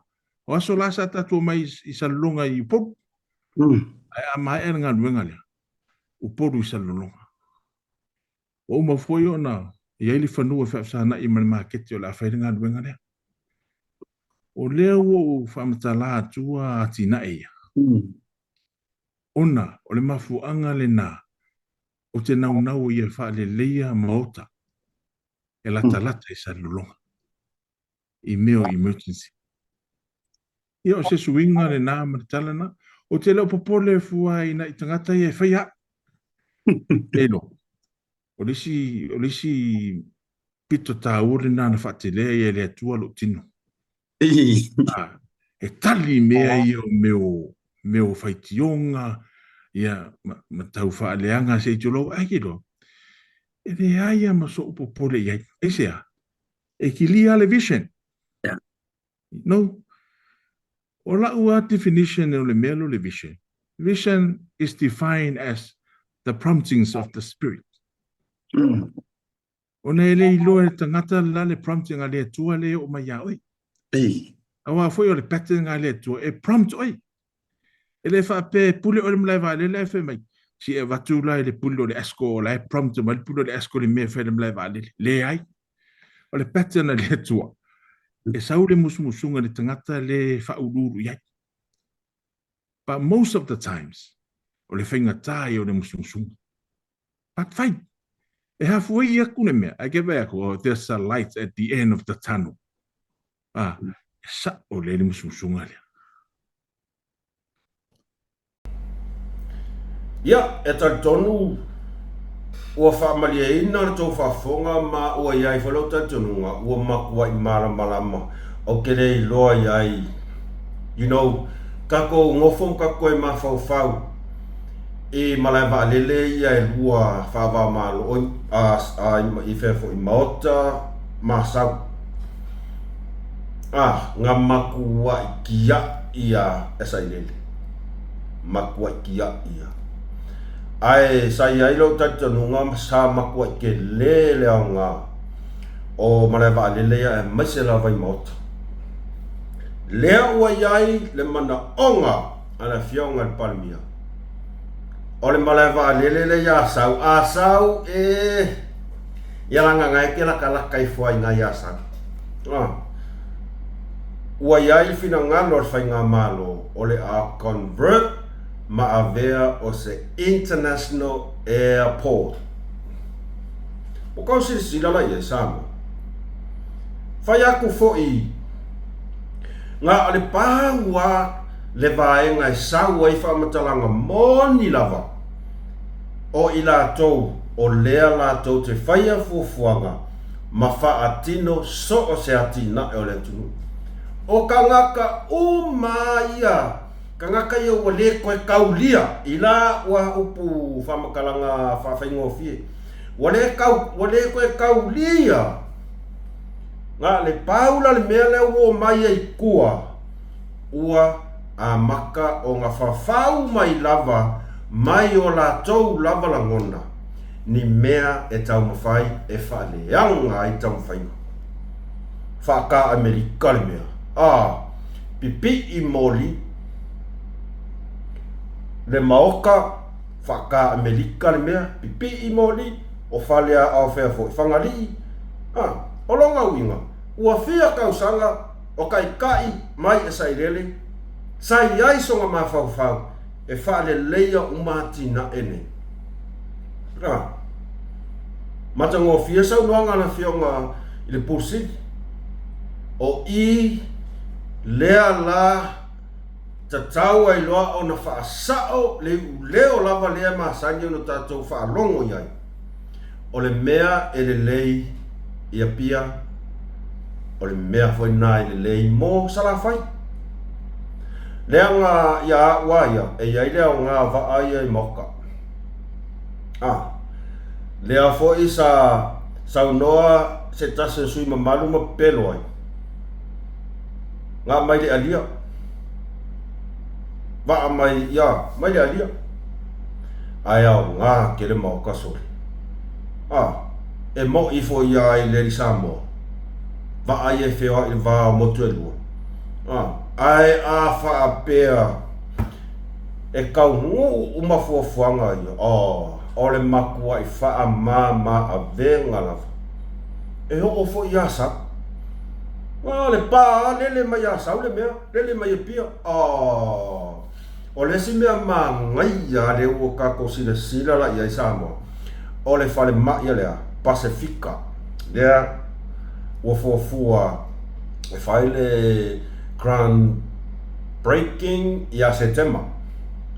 O aso la sa tatou omai i Salelologa i Upolu. Ae a maea le galuega lea, Upolu i Salelologa. Ua uma foi ona i ai le fanua e faafesagai ma le maketi o le a fai le galuega lea. O lea ua ou faamatala atua atinae ia, ona o le mafuaaga lena ou te naunau ai ia faaleleia maota e latalata i Salelologa i mea o emergency. Ia o se suiga lena ma le tala lena. Ou te le o popole fua i nai tagata ia e fai au. E iloa, o le isi, o le isi pito taua lena na faatelea ia e le Atua lou tino. Ah, e tali mea ia o mea o, mea o faitioga, ia, ma, ma tau faaleaga se i tulou, ai ke iloa. E leai lava ma so'u popole i ai. Aisea? E kilia le vision. Yeah. No. O la'u a definition o le mea lea o le vision. Vision is defined as the promptings of the spirit. Ona e le iloa e le tagata le la le prompting a le Atua lea e oo mai ia oe. Ei. Aua foi o le pattern a le Atua e prompt oe. E le faapea e pule oe i le malae vaalele ae fai mai, se i avatu la i le pule o le ASCO o la e prompt mai le pule o le ASCO i le mea e fai i le malae vaalele. Leai. O le pattern a le Atua, e sau le musumusuga i le tagata le faauluulu i ai. But most of the times, o le faigata ia o le musumusuga. But fai, e halfway aku le mea, ae ke vaai aku, oh, there's a light at the end of the tunnel. Ah, e sa'o lelei le musumusuga lea. Ia, e talitonu ua faamalieina le tou faafofoga ma ua i ai foi lou talitonuga ua matuai malamalama ou te le iloa i ai, you know, tatou nofo ma tatou toe mafaufau i malae vaalele ia e lua faava-o-Malo, i fea foi, Maota ma Asau. A, na matuai tiaʻi a e sailele. Matuai tiaʻi a. Ae sa i ai lou talitonuga sa matuai tele le aoga o malae vaalele ia aemaise lava i Maota. Lea ua i ai le manaoga a le Afioga i le Palemia. O le malae vaalele lea i Asau, Asau e ia lagagae ke lakalaka ifo ai iina i Asau. Ah. Ua i ai le finagalo a le Faigamalo o le a convert ma avea o se International Airport. Ua kau silasila la i ai Samoa. Fai aku foi na o le pau a le vaega e sau ai faamatalaga moni lava o i latou o lea latou te faia fuafuaga ma faatino so o se atinae o le atunuu. O kangaka uma ia, kangaka ia ua le koe kaulia i la ua upu faamatalaga faafaigofie, ua le kau, ua le koe kaulia na le pau la le mea lea ua omai ai i tua, ua amata ona fafau mai lava mai o latou lava lagona ni mea e taumafai e faaleaga ai taumafaiga. Faaka Amerika le mea, a pipii moli le maoka, faaka Amerika le mea, pipii moli o fale a o fea foi, Fagalii, a, o lona uiga, ua fia tausaga o taitai mai e sailele, sa i ai sona mafaufau e faaleleia uma atinae nei. A matagofie saunoaga a le Afioga i le Pule Sili, o i lea la tatau ai loa ona faasao le iuleo lava lea e masani ona tatou faalogo i ai. O le mea e lelei i Apia, o le mea foi lena e lelei mo Salafai. Leaga ia a'u a ia, e i ai le aoga o vaa ia i maoka. A, lea foi sa saunoa se tasi o sui mamalu ma pepelo ai, Ga mai le alia. Vaa mai, ia, mai le alia. Ae aoga tele maoka sole. A, e moʻi ifo ia ai le Samoa. Vaa ia e feoai i le va o motu e lua. A, ae a faapea e taunuu uma fuafuaga ia, oh, o le matuaʻi faamama avega lava. E oo foi ia Asau. A, le pa a lele mai Asau le mea, lele mai Apia. Oh. O le isi mea manaia lea ua tatou silasila la i ai Samoa, o le falemai lea, Pasefika, lea ua fuafua e fai le ground breaking ia Setema.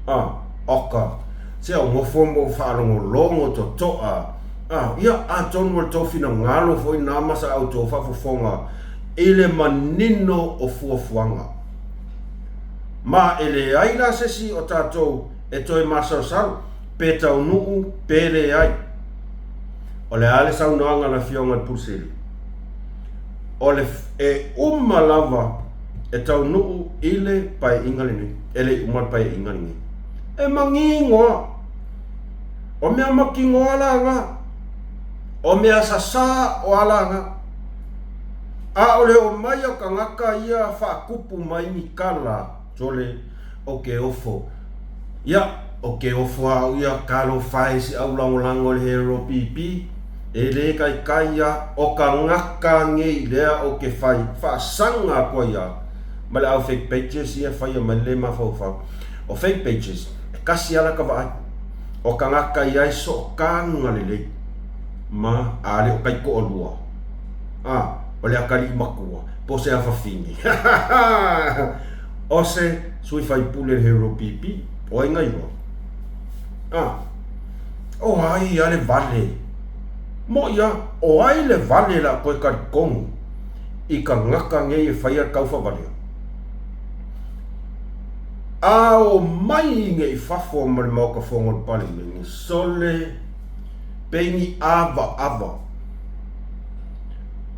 Ah, oka, se o nofo ma faalogologo totoa. Ah, ia, atonu o le tou finagalo foi na ma sa outou faafofoga i le manino o fuafuaga. Ma e leai la se isi o tatou e toe masalosalo, pe taunuu pe leai. O le a le saunoaga a le Afioga i le Pule Sili? O le e uma lava e taunuu i le paeaiga lenei, e le i uma le paeaiga lenei. E manino. O mea mautinoa la na. O mea sasā o ala na. A o le omai o kangaka ia faatupu mai ni kala sole o ke ofo. Ia, o ke ofo a au ia talofa e si au lagolago i le hero PP, e le kaikai ia o kangaka nei lea o ke fai faasaga aku ai ia ma le au fake pages ia faia mai le mafaufau. O fake pages, e kasi ala ka vaai. O kangaka ia e sookaga lelei ma a le o kaikoolua. A, o le akalii makua, po o se afafine. O se sui faipule le Hero PP, o ai nga iloa? A, o ai a le vale? Moʻi a, o ai le vale la koe kalikonu i kangaka nei e faia le taufavalea? A o mai nei fafo ma le maoka fono o le Palemene, sole peini avaava.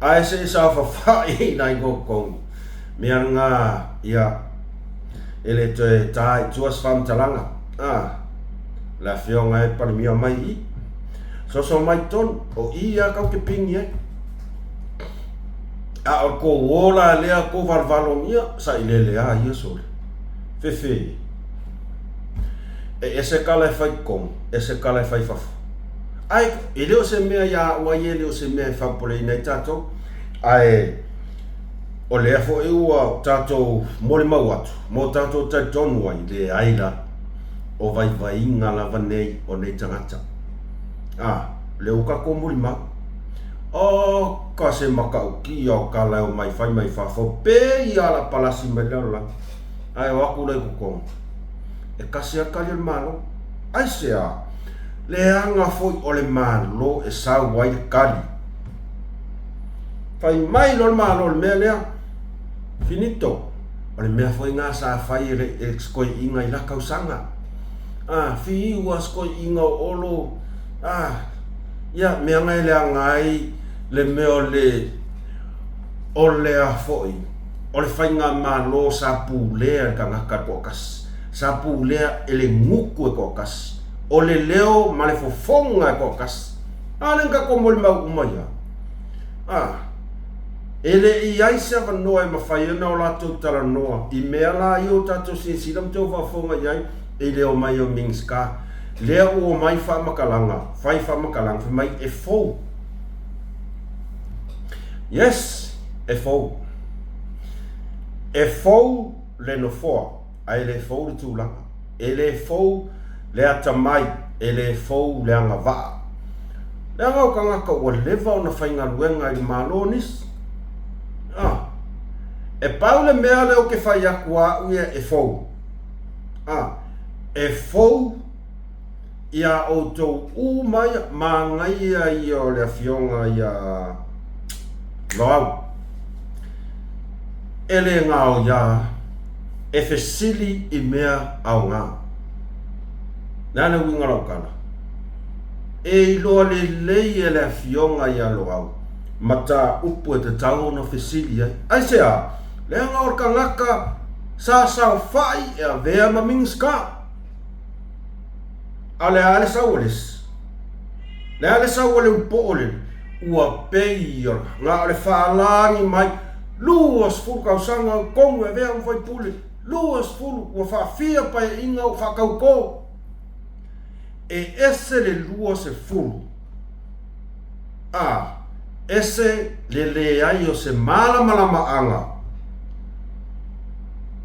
Ae se i saofafai i nai goukouga. Mea nga, ia, e le toe tā i tua se faamatalaga. A, le afioga e Palemia mai i i. Soso mai tonu, o i a kau ke pini ai. A o ko ola lea ko valvalogia, sa i lele a ia sole. Fefe. E ese kala e fai totonu, ese kala e fai fafo. Ae, e le o se mea ia a'u ai e le o se mea e faapopoleina ai tatou, ae o lea foi ua tatou molimau atu ma o tatou talitonu ai, leai la, o vaivaiga lava nei o nei tagata. A, o lea ua tatou molimau. Oka se matautia o kala e omai fai mai fafo, pei a la palasi mai le lalolagi, ae o atu la i totonu. E tasi lava le tali a le Malo. Aisea? Leaga foi o le Malo e sau ai le tali. Fai mai loa le Malo i le mea lea, finito. O le mea foi lena sa fai e le sikoiina i la tausaga. A, fiu a sikoiina o Olo, a, ia, mea na e leaga ai le mea o le, o le a foi, o le faigamalo sa pulea e le tagata e toatasi, sa pulea e le gutu e toatasi, o le leo ma le fofoga e toatasi. A lea na tatou molimau uma ia. A, e le i ai se avanoa e mafai ona o latou talanoa i mea la ia ua tatou silasila ma tou faafofoga i ai i le omai o Minisita. Lea ua omai faamatalaga, fai faamatalaga, fai mai e fou. Yes, e fou. E fou le nofoa, ae le fou le tulaga. E le fou le atamai, e le fou le agavaa. Leaga o tagata ua leva ona faigaluega i le Malo nisi. Ah, e pau le mea lea ou te fai atu a au ia e fou. Ah, e fou iā outou uma ia, manaia ia o le afioga ia Loau. E le gaoia e fesili i mea aoga. Le a le uiga o lau tala? E iloa lelei e le afioga ia Loau mataupu e tatau ona fesili ai. Aisea? Leaga o le tagata sa saofai e avea ma Minisita. A o le a le sau o le isi? Le a le sau o le upoo le ua pei o na o le faalagi mai 20 tausaga o tonu e avea ma faipule, 20 ua faafia paeaiga o faatautō. E ese le 20 a ese le leai o se malamalamaaga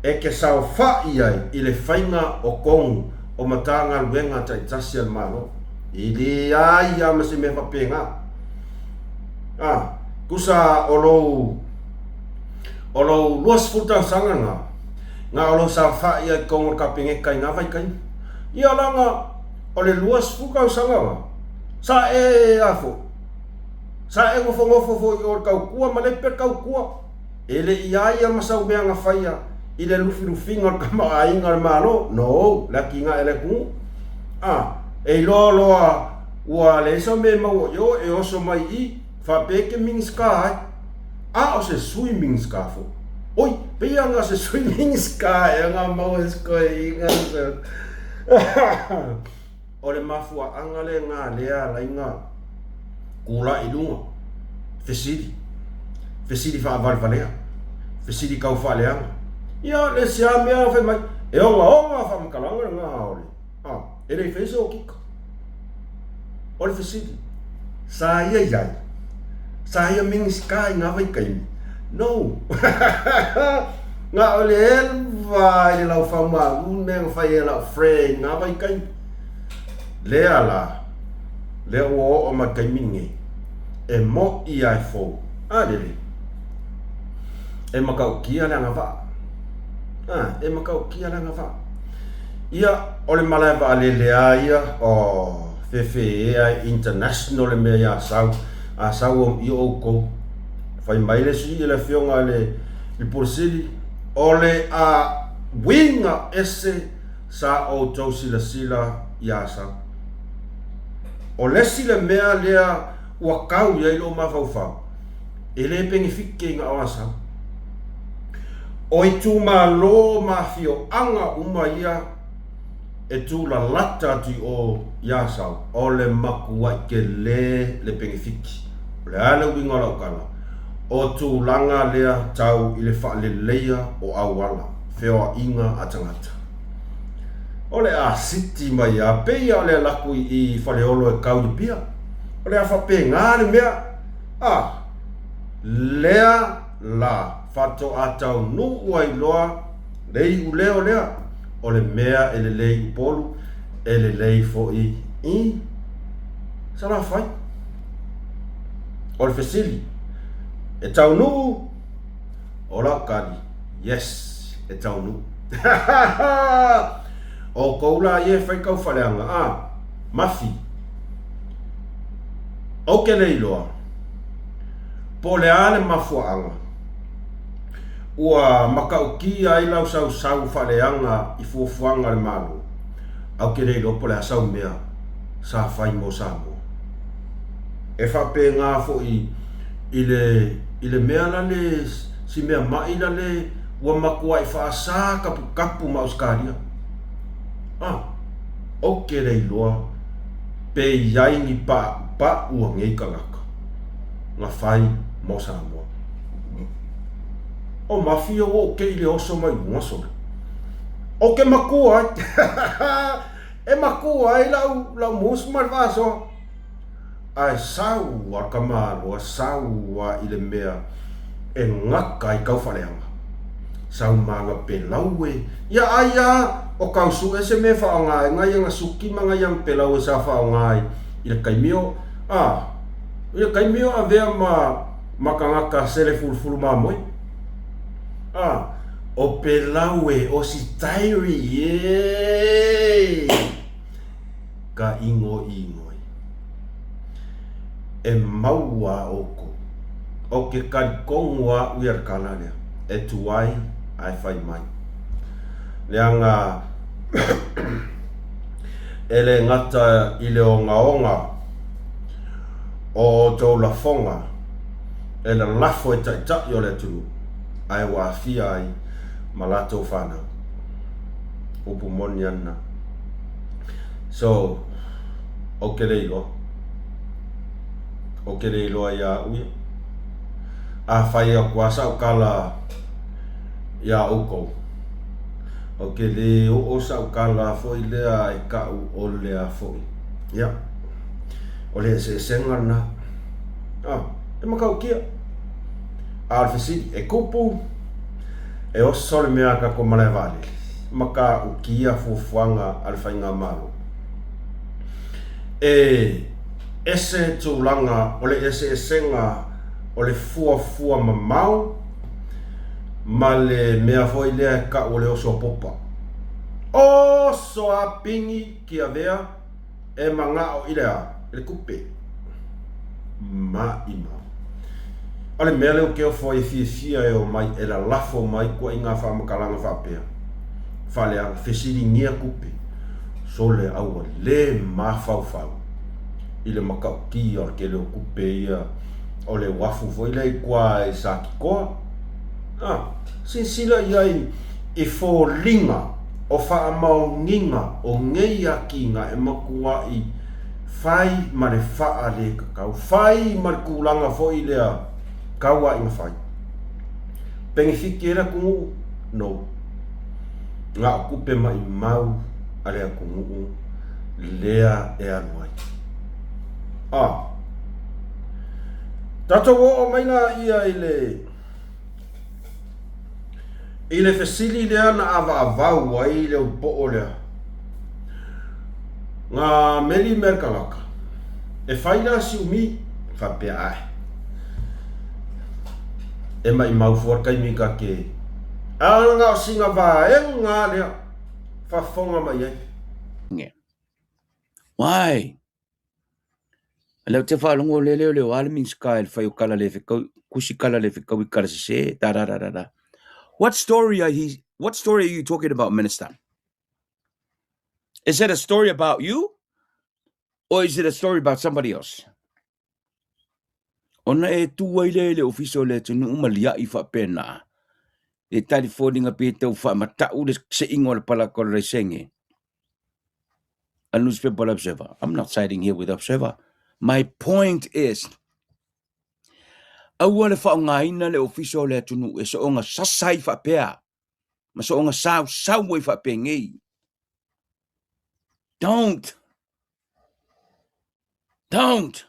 e ke saofaʻi ai i le faiga o tonu o Matagaluega taitasi a le Malo. E leai lava ma se mea faapena. A, tusa o lou, o lou 20 tausaga na, na o lou saofaʻi ai i totonu o le Kapeneta i na vaitaimi. Ia leaga o le 20 tausaga na, sa e a foi, sa e nofonofo foi i o i le tautua ma lepe le tautua. E le i a ia ma sau mea na faia i le lufilufiga o le tamaoaiga o le Malo, no, le atinae a le atunuu. A, e iloa loa ua leai sau mea e maua i o, e oso mai i i, faapea e te Minisita ai. A o se Sui Minisita foi. Oi, pei a na se Sui Minisita ea na maua e sikoiina. O le mafuaaga lena lea alai na tulai i luga, fesili, fesili faavalevalea, fesili tau faaleaga. Ia, le isi lava mea fai mai, e ogaoga faamatalaga lena o le, a, e le i faia se okika. O le fesili, sa ia i ai? Sa ia Minisita i na vaitaimi? No! Na o le elva i le laufaumalu le mea na fai e lau friend i na vaitaimi. Lea la, lea ua oo mai taimi lenei, e moʻi a e fou. A lele, e matautia le agavaa. A, e matautia le agavaa. Ia, o le malae vaalele a ia, oh, fefe ea international le mea i Asau. Asau i outou. Fai mai le sui le afioga i le Pule Sili, o le a uiga ese sa outou silasila i Asau. O le isi le mea lea ua kau i ai lou mafaufau, e le penefike i na o Asau. O itumalo ma afioaga uma ia e tūlalata atu i o i Asau, o le matuaʻi tele le penefiti. O le a le uiga o lau tala? O tulaga lea tau i le faaleleia o auala, feoaiga a tagata. O le a siti mai a pei a o le alaku i i Faleolo e kau i Apia. O le a faapena le mea. A, lea la faatoa taunuu ai loa le iuleo lea, o le mea e lelei i Upolu, e lelei foi i Salafai. O le fesili, e taunuu? O lau tali, yes, e taunuu. O kou la ia e fai kau faleaga, a, mafi. Ou te le iloa, po o le a le mafuaaga ua matautia ai lau sausau faaleaga i fuafuaga a le Malo, ae ou te le iloa po o le a sau mea sa fai mo Samoa. E faapena foi i le, i le mea la le, si mea maʻi la le ua matuai faasa taputapu ma Ausetalia. A, ou te le iloa pe i ai ni paʻupaʻu a nei tagata na fai mo Samoa. O Mafia ua ou kei le oso mai luga sole. Ou te makua ai. E makua ai lau, lau musu ma le faasoa. Ae sau a Kamaloa, sau a i le mea e gata ai kau faaleaga. Sau ma ana pelau e, ia ai a o kau suʻe se mea e faaaoga ai nai ana suki ma nai ana pelau e sa faaaoga ai i le taimi o, a, i le taimi o avea ma, ma tagata sele fulufulu mamoe. A, o pelau e, o si tairi, e! Ka ʻīgoʻīgoi. E maua a ʻoukou. ʻO ke kalikonu aʻu ia le kala lea, e tuai a e fai mai. Leaga e le gata i le ogaoga o outou lafoga e lalafo e taitai o le atunuu, ae ua aafia ai ma latou fanau. Upu moni ana. So, ou te le iloa. Ou te le iloa iā au ia. A fai atu lava sau tala iā outou, ou te le oo sau tala foi lea e kau o le a foi. Ia, o le eseesega lena. Ah, e matautia. A o le fesili, e kupu, e oso le mea a tatou malae vaalele, matautia fuafuaga a le Faigamalo. E ese tulaga o le eseesega o le fuafua mamao ma le mea foi lea e kau o le oso a popa. Oso a pigi Tiavea e manao i le a? I le kupe. Maʻimau. O le mea lea ou te ofo ai e fiafia e omai e lalafo mai kua i ngā whaamatalaga faapea. Faaleaga, fesiligia kupe. Sole aua le mafaufau i le matautia o le tele o kupe ia o le uafu foi lea i tua i Satitoa. A, silasila i ai i foliga o faamaoniga o nei atiga e matuai fai ma le faalekakau, fai ma le tulaga foi lea tauaiga fai. Penefiti ai le atunuu? No. Na o tupe maʻimau a le atunuu lea e alu ai. A. Tatou oo mai laia i le I le fesili lea na ʻawaʻawau ai le ulupoʻo lea, Ngā meli mea le tagata, e fai la si umi, faapea ae. E maʻimau fua le taimi ka ke a na o sina vaega lea faafofoga mai ai. Why? Lea ou te faalogo lele o le o a le Minisita i le fai o kala le fetau, kusi kala le fetau i kala sese, da da da da da. What story are he, what story are you talking about, Minister? Is it a story about you or is it a story about somebody else? Ona e tū ai lea i le ofisa o le atunuu ma liaʻi faapena, e talifoniga pe tau faamatau le seiga o le palaka o le laisene. A newspaper Observer. I'm not siding here with Observer. My point is, aua le faaaogaina le ofisa o le atunuu e soonga sasa ai faapea ma soonga sausau ai faapenei. Don't! Don't!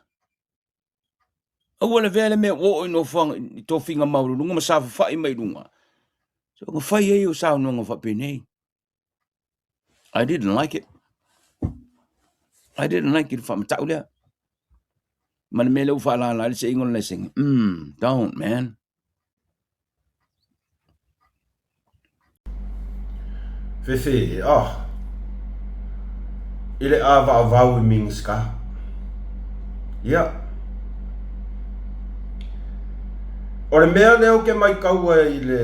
Aua le avea le mea ua oo i nofoaga i tofiga maualuluga ma safafa'i mai luga. So na fai ai o saunoaga faapenei. I didn't like it. I didn't like it faamata'u lea. Ma le mea lea ua faalala ai le seiga o le laisene. Don't, man. Fefe, oh. I le ʻāwaʻawaʻu i Minisita. Ia. O le mea lea ou te maitau ai i le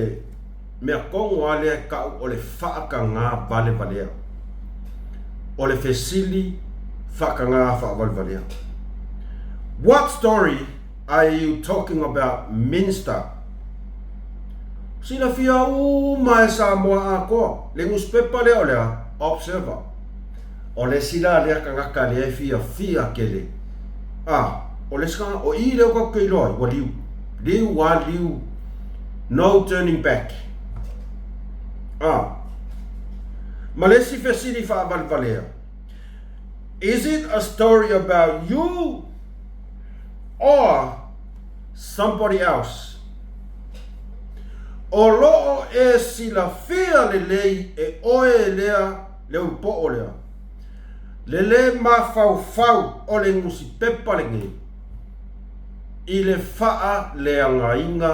mea tonu lava lea e tau o le faatagā valevalea. O le fesili faatagā faavalevalea. What story Are you talking about Minister? Silafia uma e Samoa atoa le nusipepa lea o le a? Observer. O le isi la lea tagata lea e fiafia tele. A, o le isi tagata, o i lea tatou te iloa ai, ua liu. Liu a liu. No turning back. A. Ma le isi fesili faavalevalea, Is it a story about you or somebody else. O lo o e silafia lelei e oe lea le ulupoʻo lea, le lē mafaufau o le nusipepa lenei i le faaleagaina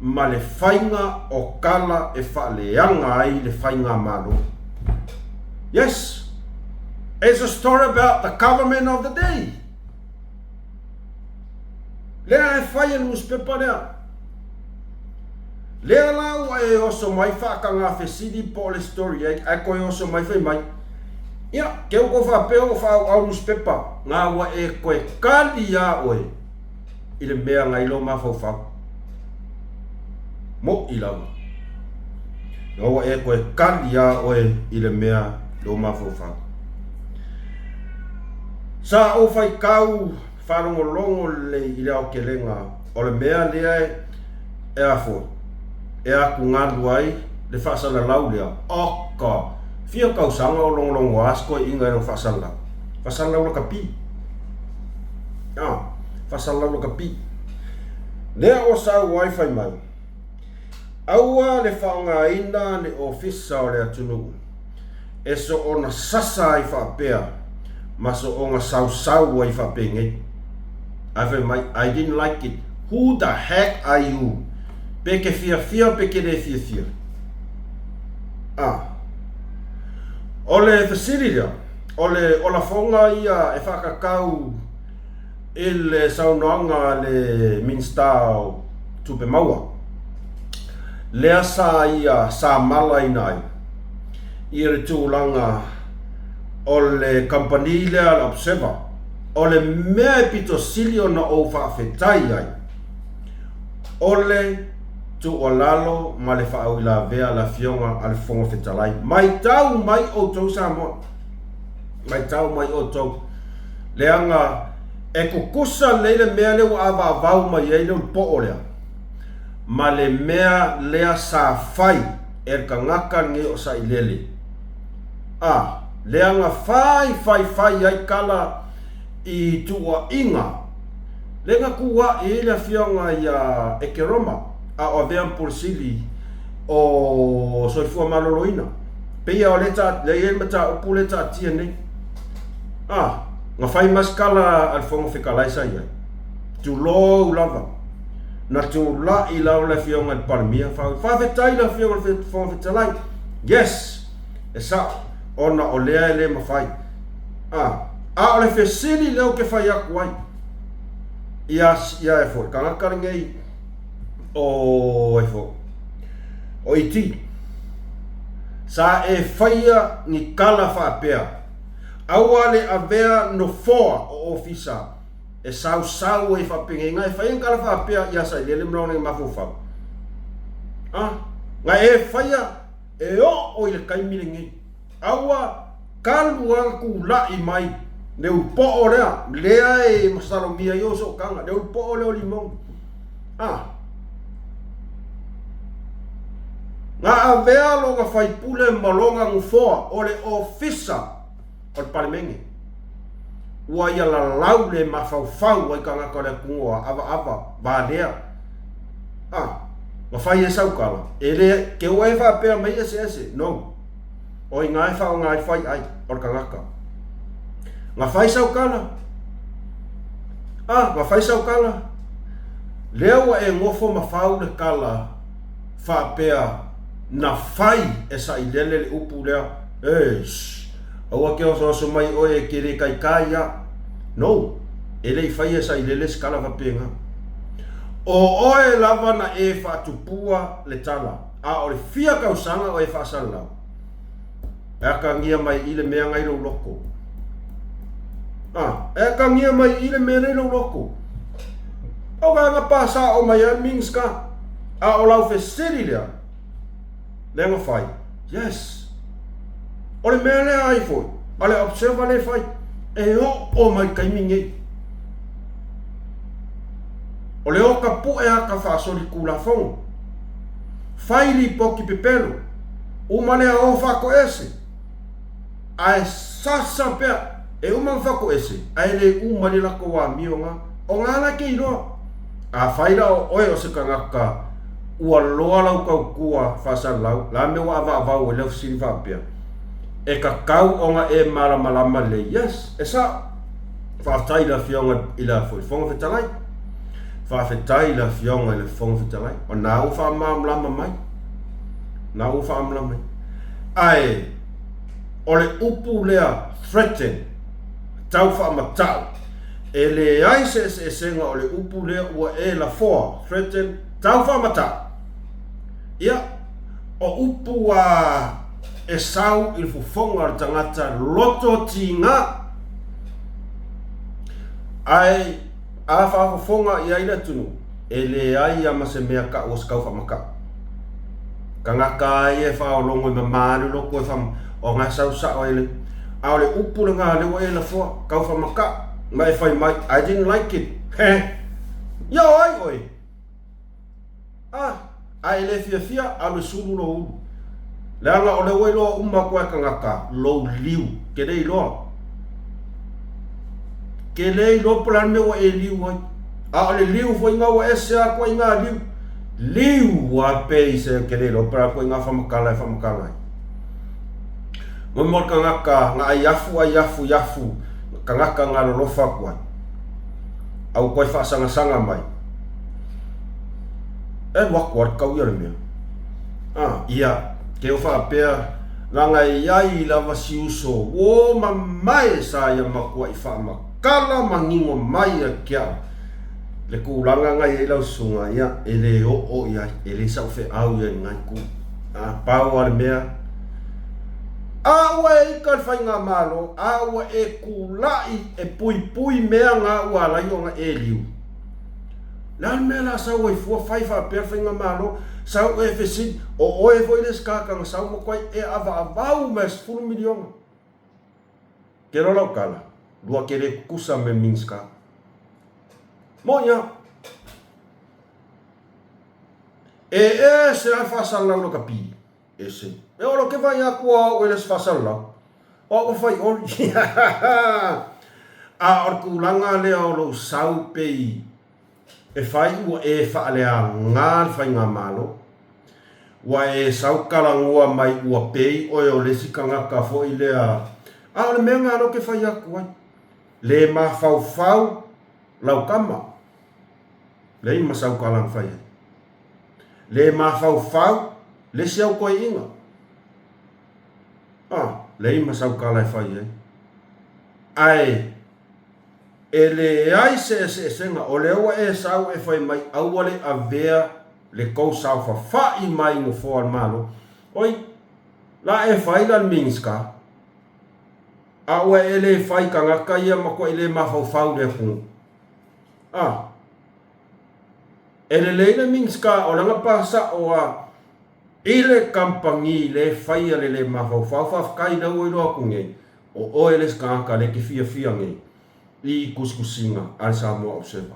ma le faiga o tala e faaleaga ai le faigamalo. Yes, it's a story about the government of the day. Lea e fai e le nusipepa lea. Lea la ua e oso mai faatagā fesili po o le story ai, ae toe oso mai fai mai. Ia, ke u kou faapea o faaauau nusipepa, ngā ua e toe kali iā oe i le mea ngai lou mafaufau. Moʻi lava. Ngā ua e toe kali iā oe i le mea lou mafaufau. Sa ou faitau faalogologo lelei i le aotelega o le mea lea e a foi, e atugalu ai le faasalalau lea, oka! Fia tausaga o logologo a si toeaiina i lona faasalalau. Faasalalau lakapi. A, faasalalau lakapi. Lea ua sau ai fai mai, Aua le faaaogaina le ofisa o le atunuu e soona sasa ai faapea ma soona sausau ai faapenei. Ae fai mai, I didn't like it. Who the heck are you? Pe ke fiafia pe ke le fiafia. Ah. O le fesili lea, o le olafoga ia e faakakau I le saunoaga a le Minisita o Tupe Maua, lea sa ia sa malaina ai ia le tulaga o le kamupani lea a le Observer, o le mea e pito sili ona ou faafetai ai, o le tuualalo ma le faauilavea a le Afioga a le Fofoga Fetalai. Maitau mai outou Samoa! Maitau mai outou, leaga e kukusa lelei le mea lea ua avaavau mai ai le ulupoo lea, ma le mea lea sa fai e le tagata lenei o Sailele, a leaga fai fai fai ai tala i tuuaiga, lea na tuuai ai le afioga ia Ekeroma, a o avea ma Pule Sili o Soifua Maloloina. Pei o lea ta, lea i ai le mataupu lea taatia nei. Ah, na fai ma si tala a le Fofoga Fetalai sa i ai. Tulou lava. Na tula'i lava le Afioga i le Palemia, faafetai le Afioga i le Fofoga Fetalai. Yes, e sa'o, ona o lea e le mafai. Ah, a o le fesili lea ou te fai atu ai, ia, ia e foi, tagata lenei o ai foi, o Iti, sa e faia ni tala faapea, Aua le avea nofoa o ofisa e sausau ai faapenei, na e faia ni tala faapea ia Sailele ma lona mafaufau. A, na e faia e oo i le taimi lenei. Aua talu lava na tula'i mai le ulupoo lea, lea e masalomia ai ou sootaga, le ulupoo lea o Limoni. A, na avea lona faipule ma lona nofoa o le ofisa. o le Palemene. Ua ia lalau le mafaufau ai tagata o le atunuu a avaava valea. A, na fai e saukala, e le, ke ua e faapea mai eseese, no. O ina e faaaoga ai fai ai o le tagata. Na fai saukala, a, na fai saukala, lea ua e nofo ma fau le tala faapea na fai e sailele le upu lea, eish, aua ke osoaso mai oe e ke le kaikai ia. No, e le i faia e sailele se tala faapena. O oe lava na e faatupua le tala, a o le fia tausaga o e faasalalau. E akagia mai i le mea na i lou loko. A, e akagia mai i le mea na i lou loko. O ka na pasa o mai ai means ka. A o lau fesili lea, lea na fai. Yes. O le mea lea ai foi, a le observer lea fai, e oo mai taimi nei. O le oka pu'e aka faasolitulafono. Fai lipoti pepelo. Uma lea o faatoese. Ae sasa pea. E uma ona faatoese, ae le uma le latou amio na. O na la ke iloa. Afai la o oe o se tagata ua loa lau tautua faasalalau, la mea ua avaavau ai lau fesili faapea, e tatau ona e malamalama lelei? Yes, e sao. Faafetai i le Afioga i le Fofoga Fetalai. Faafetai i le Afioga i le Fofoga Fetalai. O na ua faamalamalama mai. Na ua faamalamalama mai. Ae o le upu lea threaten, tau faamatau, e leai se eseesega o le upu lea ua e lafoa, threaten, tau faamatau. Ia, o upu a e sau i le fofoga o le tagata loto tiga. Ae a faafofoga i ai le atunuu, e leai a ma se mea kau o se kau faamakau. Tagata a ia e faaologo e mama le loto e faa, o nga sau sao ai le, a o le upu lena lea ua e lafoa, kau faamakau, ma e fai mai, I didn't like it. Heh! Ia o ai oe? A, a e le fiafia, alu e sulu lou ulu. Leaga o lea ua iloa uma atu e tagata lou liu, ke le iloa. Ke le iloa po o le a le mea ua e liu ai. A o le liu foi na ua ese a koe i ngā liu. Liu a pei se ke le iloa po o le a koe i ngā whamakala e whamakala ai. Mo mo tagata nga ai afu ai afu i afu, tagata nga lolofa aku ai. Au koe whaasangasanga mai. E alu aku a kau ia le mea. A, ia, ke o whaapea, langa e iai i lava si uso, wo mamae sa ia makua i whaamakala mangingo mai a ki au. Le kūlanga ngai ai lau susuga, ia, e le oo i ai, e le sau wheau ia i ngai ku. A, pau a le mea, a ua e ika le whainga malo, a ua e kūla'i e puipui mea ngā ua alai o nga e liu. Le a le mea la sau ai fua fai faapea le faigamalo, sau e fesili, o oe foi le isi kaka na sau ma koe e avaavau mai 10 miliona. Ke loa lau tala, lua ke le kukusa me Minska. Moʻi a. E ese a le faasalalau la ka pili. Ese. E olo ke vai aku a au e le isi faasalalau. O au e fai oli. A o le tulaga lea o lou sau pei e fai ua e faaleaga le faigamalo, ua e sau talanoa mai ua pei oe o le isi tagata foi lea, a o le mea lena lea ou te fai atu ai, le mafaufau lau tama, leai ma sau tala na fai ai. Le mafaufau le isi au toeaiina. A, leai ma sau tala e fai ai. Ae e leai se eseesega, o lea ua e sau e fai mai aua le avea le tou saofafai mai i nofoa o le Malo. Oi, la e fai la le Minisita, a ua e le fai tagata ia matuai le mafaufau i le atunuu. A, e lelei le Minisita o lana pasao a I le kamupani le faia le le mafaufau faafetai lea ua iloa atu nei, o oe le isi tagata le te fiafia nei i tusitusiga a le Samoa Observer.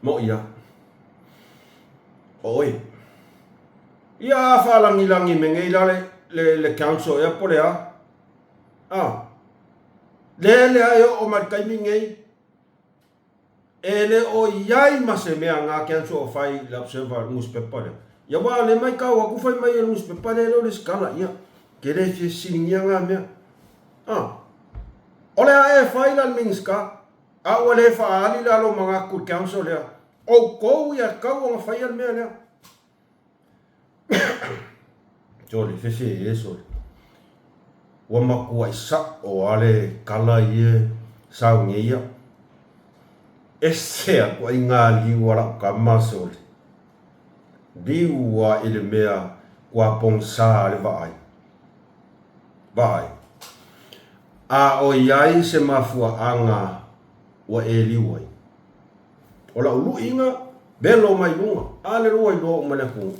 Moʻi a. O oe. Ia a faalagilagi me nei la le, le, le council ea po le a. A. Lea lea e oo mai le taimi nei, e le o i ai ma se mea na council o fai i le Observer nusipepa lea. Ia aua o lea e maitau atu fai mai e le nusipepa lea e le o lesitala ia, ke le fia fesiligia na mea. A, o le a e fai la le Minisita, a ua le faaali la lou manatu i le council lea, outou ia tatau ona faia le mea lea. Sole, fefe e sole. Ua matuai sa'o a le tala ia e sau nei ia. Ese atu ai ngā liu a la'u tama sole. Liu a i le mea kua pogisa le vaai. Vaai. A o i ai se mafuaaga ua e liu ai. O la'u lu'iga, velo mai luga, a le lua iloa uma le atunuu.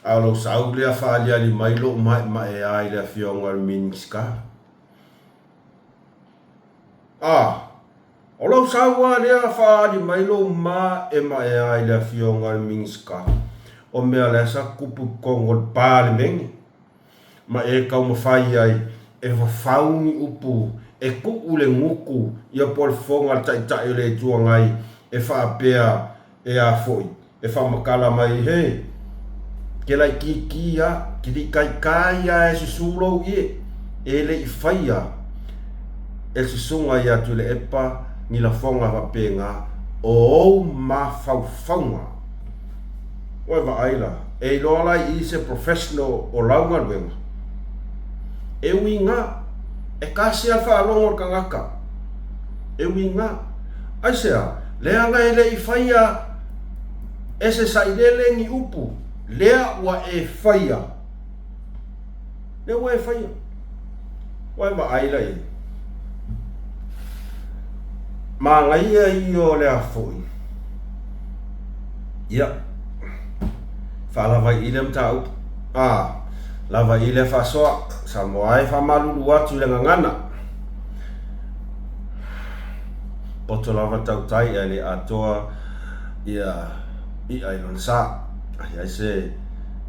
A o lou sau lea faaliali mai lou maemaea i le afioga i le Minisita. A, o lou sau lava lea faaali mai lou maemaea i le afioga i le Minisita, o mea lea sa tutupu i totonu o le Palemene. ma e taumafai ai e fafau ni upu e tuu le gutu ia po o le fofoga o le Taitai o le Itu Agai e faapea e a foi, e faamatala mai he, ke laitiiti a, ke li kaikai a e susu lou ie, e le i faia e le susuga ia Tuilaepa ni lafoga faapena o ou mafaufauga. Ua e vaai la, e iloa la i i se professional o lau galuega. E ui ga, e kasi a le faalogo o le tagata. E ui ga. Aisea, leaga e le i faia e se sailele ni upu, lea ua e faia. Lea ua e faia. Ua e vaai la i ai. Manaia ia o le a foi. Ia, faalava i i lea mataupu. A, lava i lea faasoa. Samoa e faamalulu atu i le gagana. Poto lava tautai ae le atoa ia i'a i lona sa. A i ai se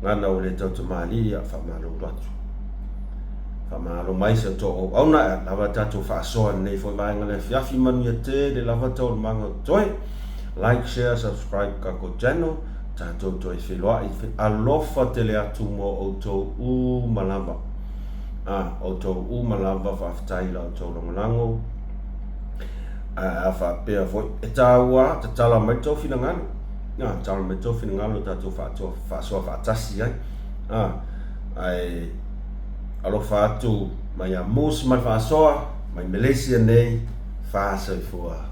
gana ua le tautamalii, ia faamalulu atu. Faamalo mai si o tou auauna e lava tatou faasoa i lenei foi vaega le afiafi manuia tele lava taualumaga o totoe. Like, share, subscribe tatou channel tatou toe feiloai alofa tele atu mo outou uma lava. Ah, outou uma lava faafetai i la outou lagolago. A faapea foi e tāua tatala mai tou finagalo. Ah, tatala mai tou finagalo tatou faasoa faatasi ai. Ah, ae alofa atu mai ia Moose ma le faasoa mai Malaysia nei, fa soifua.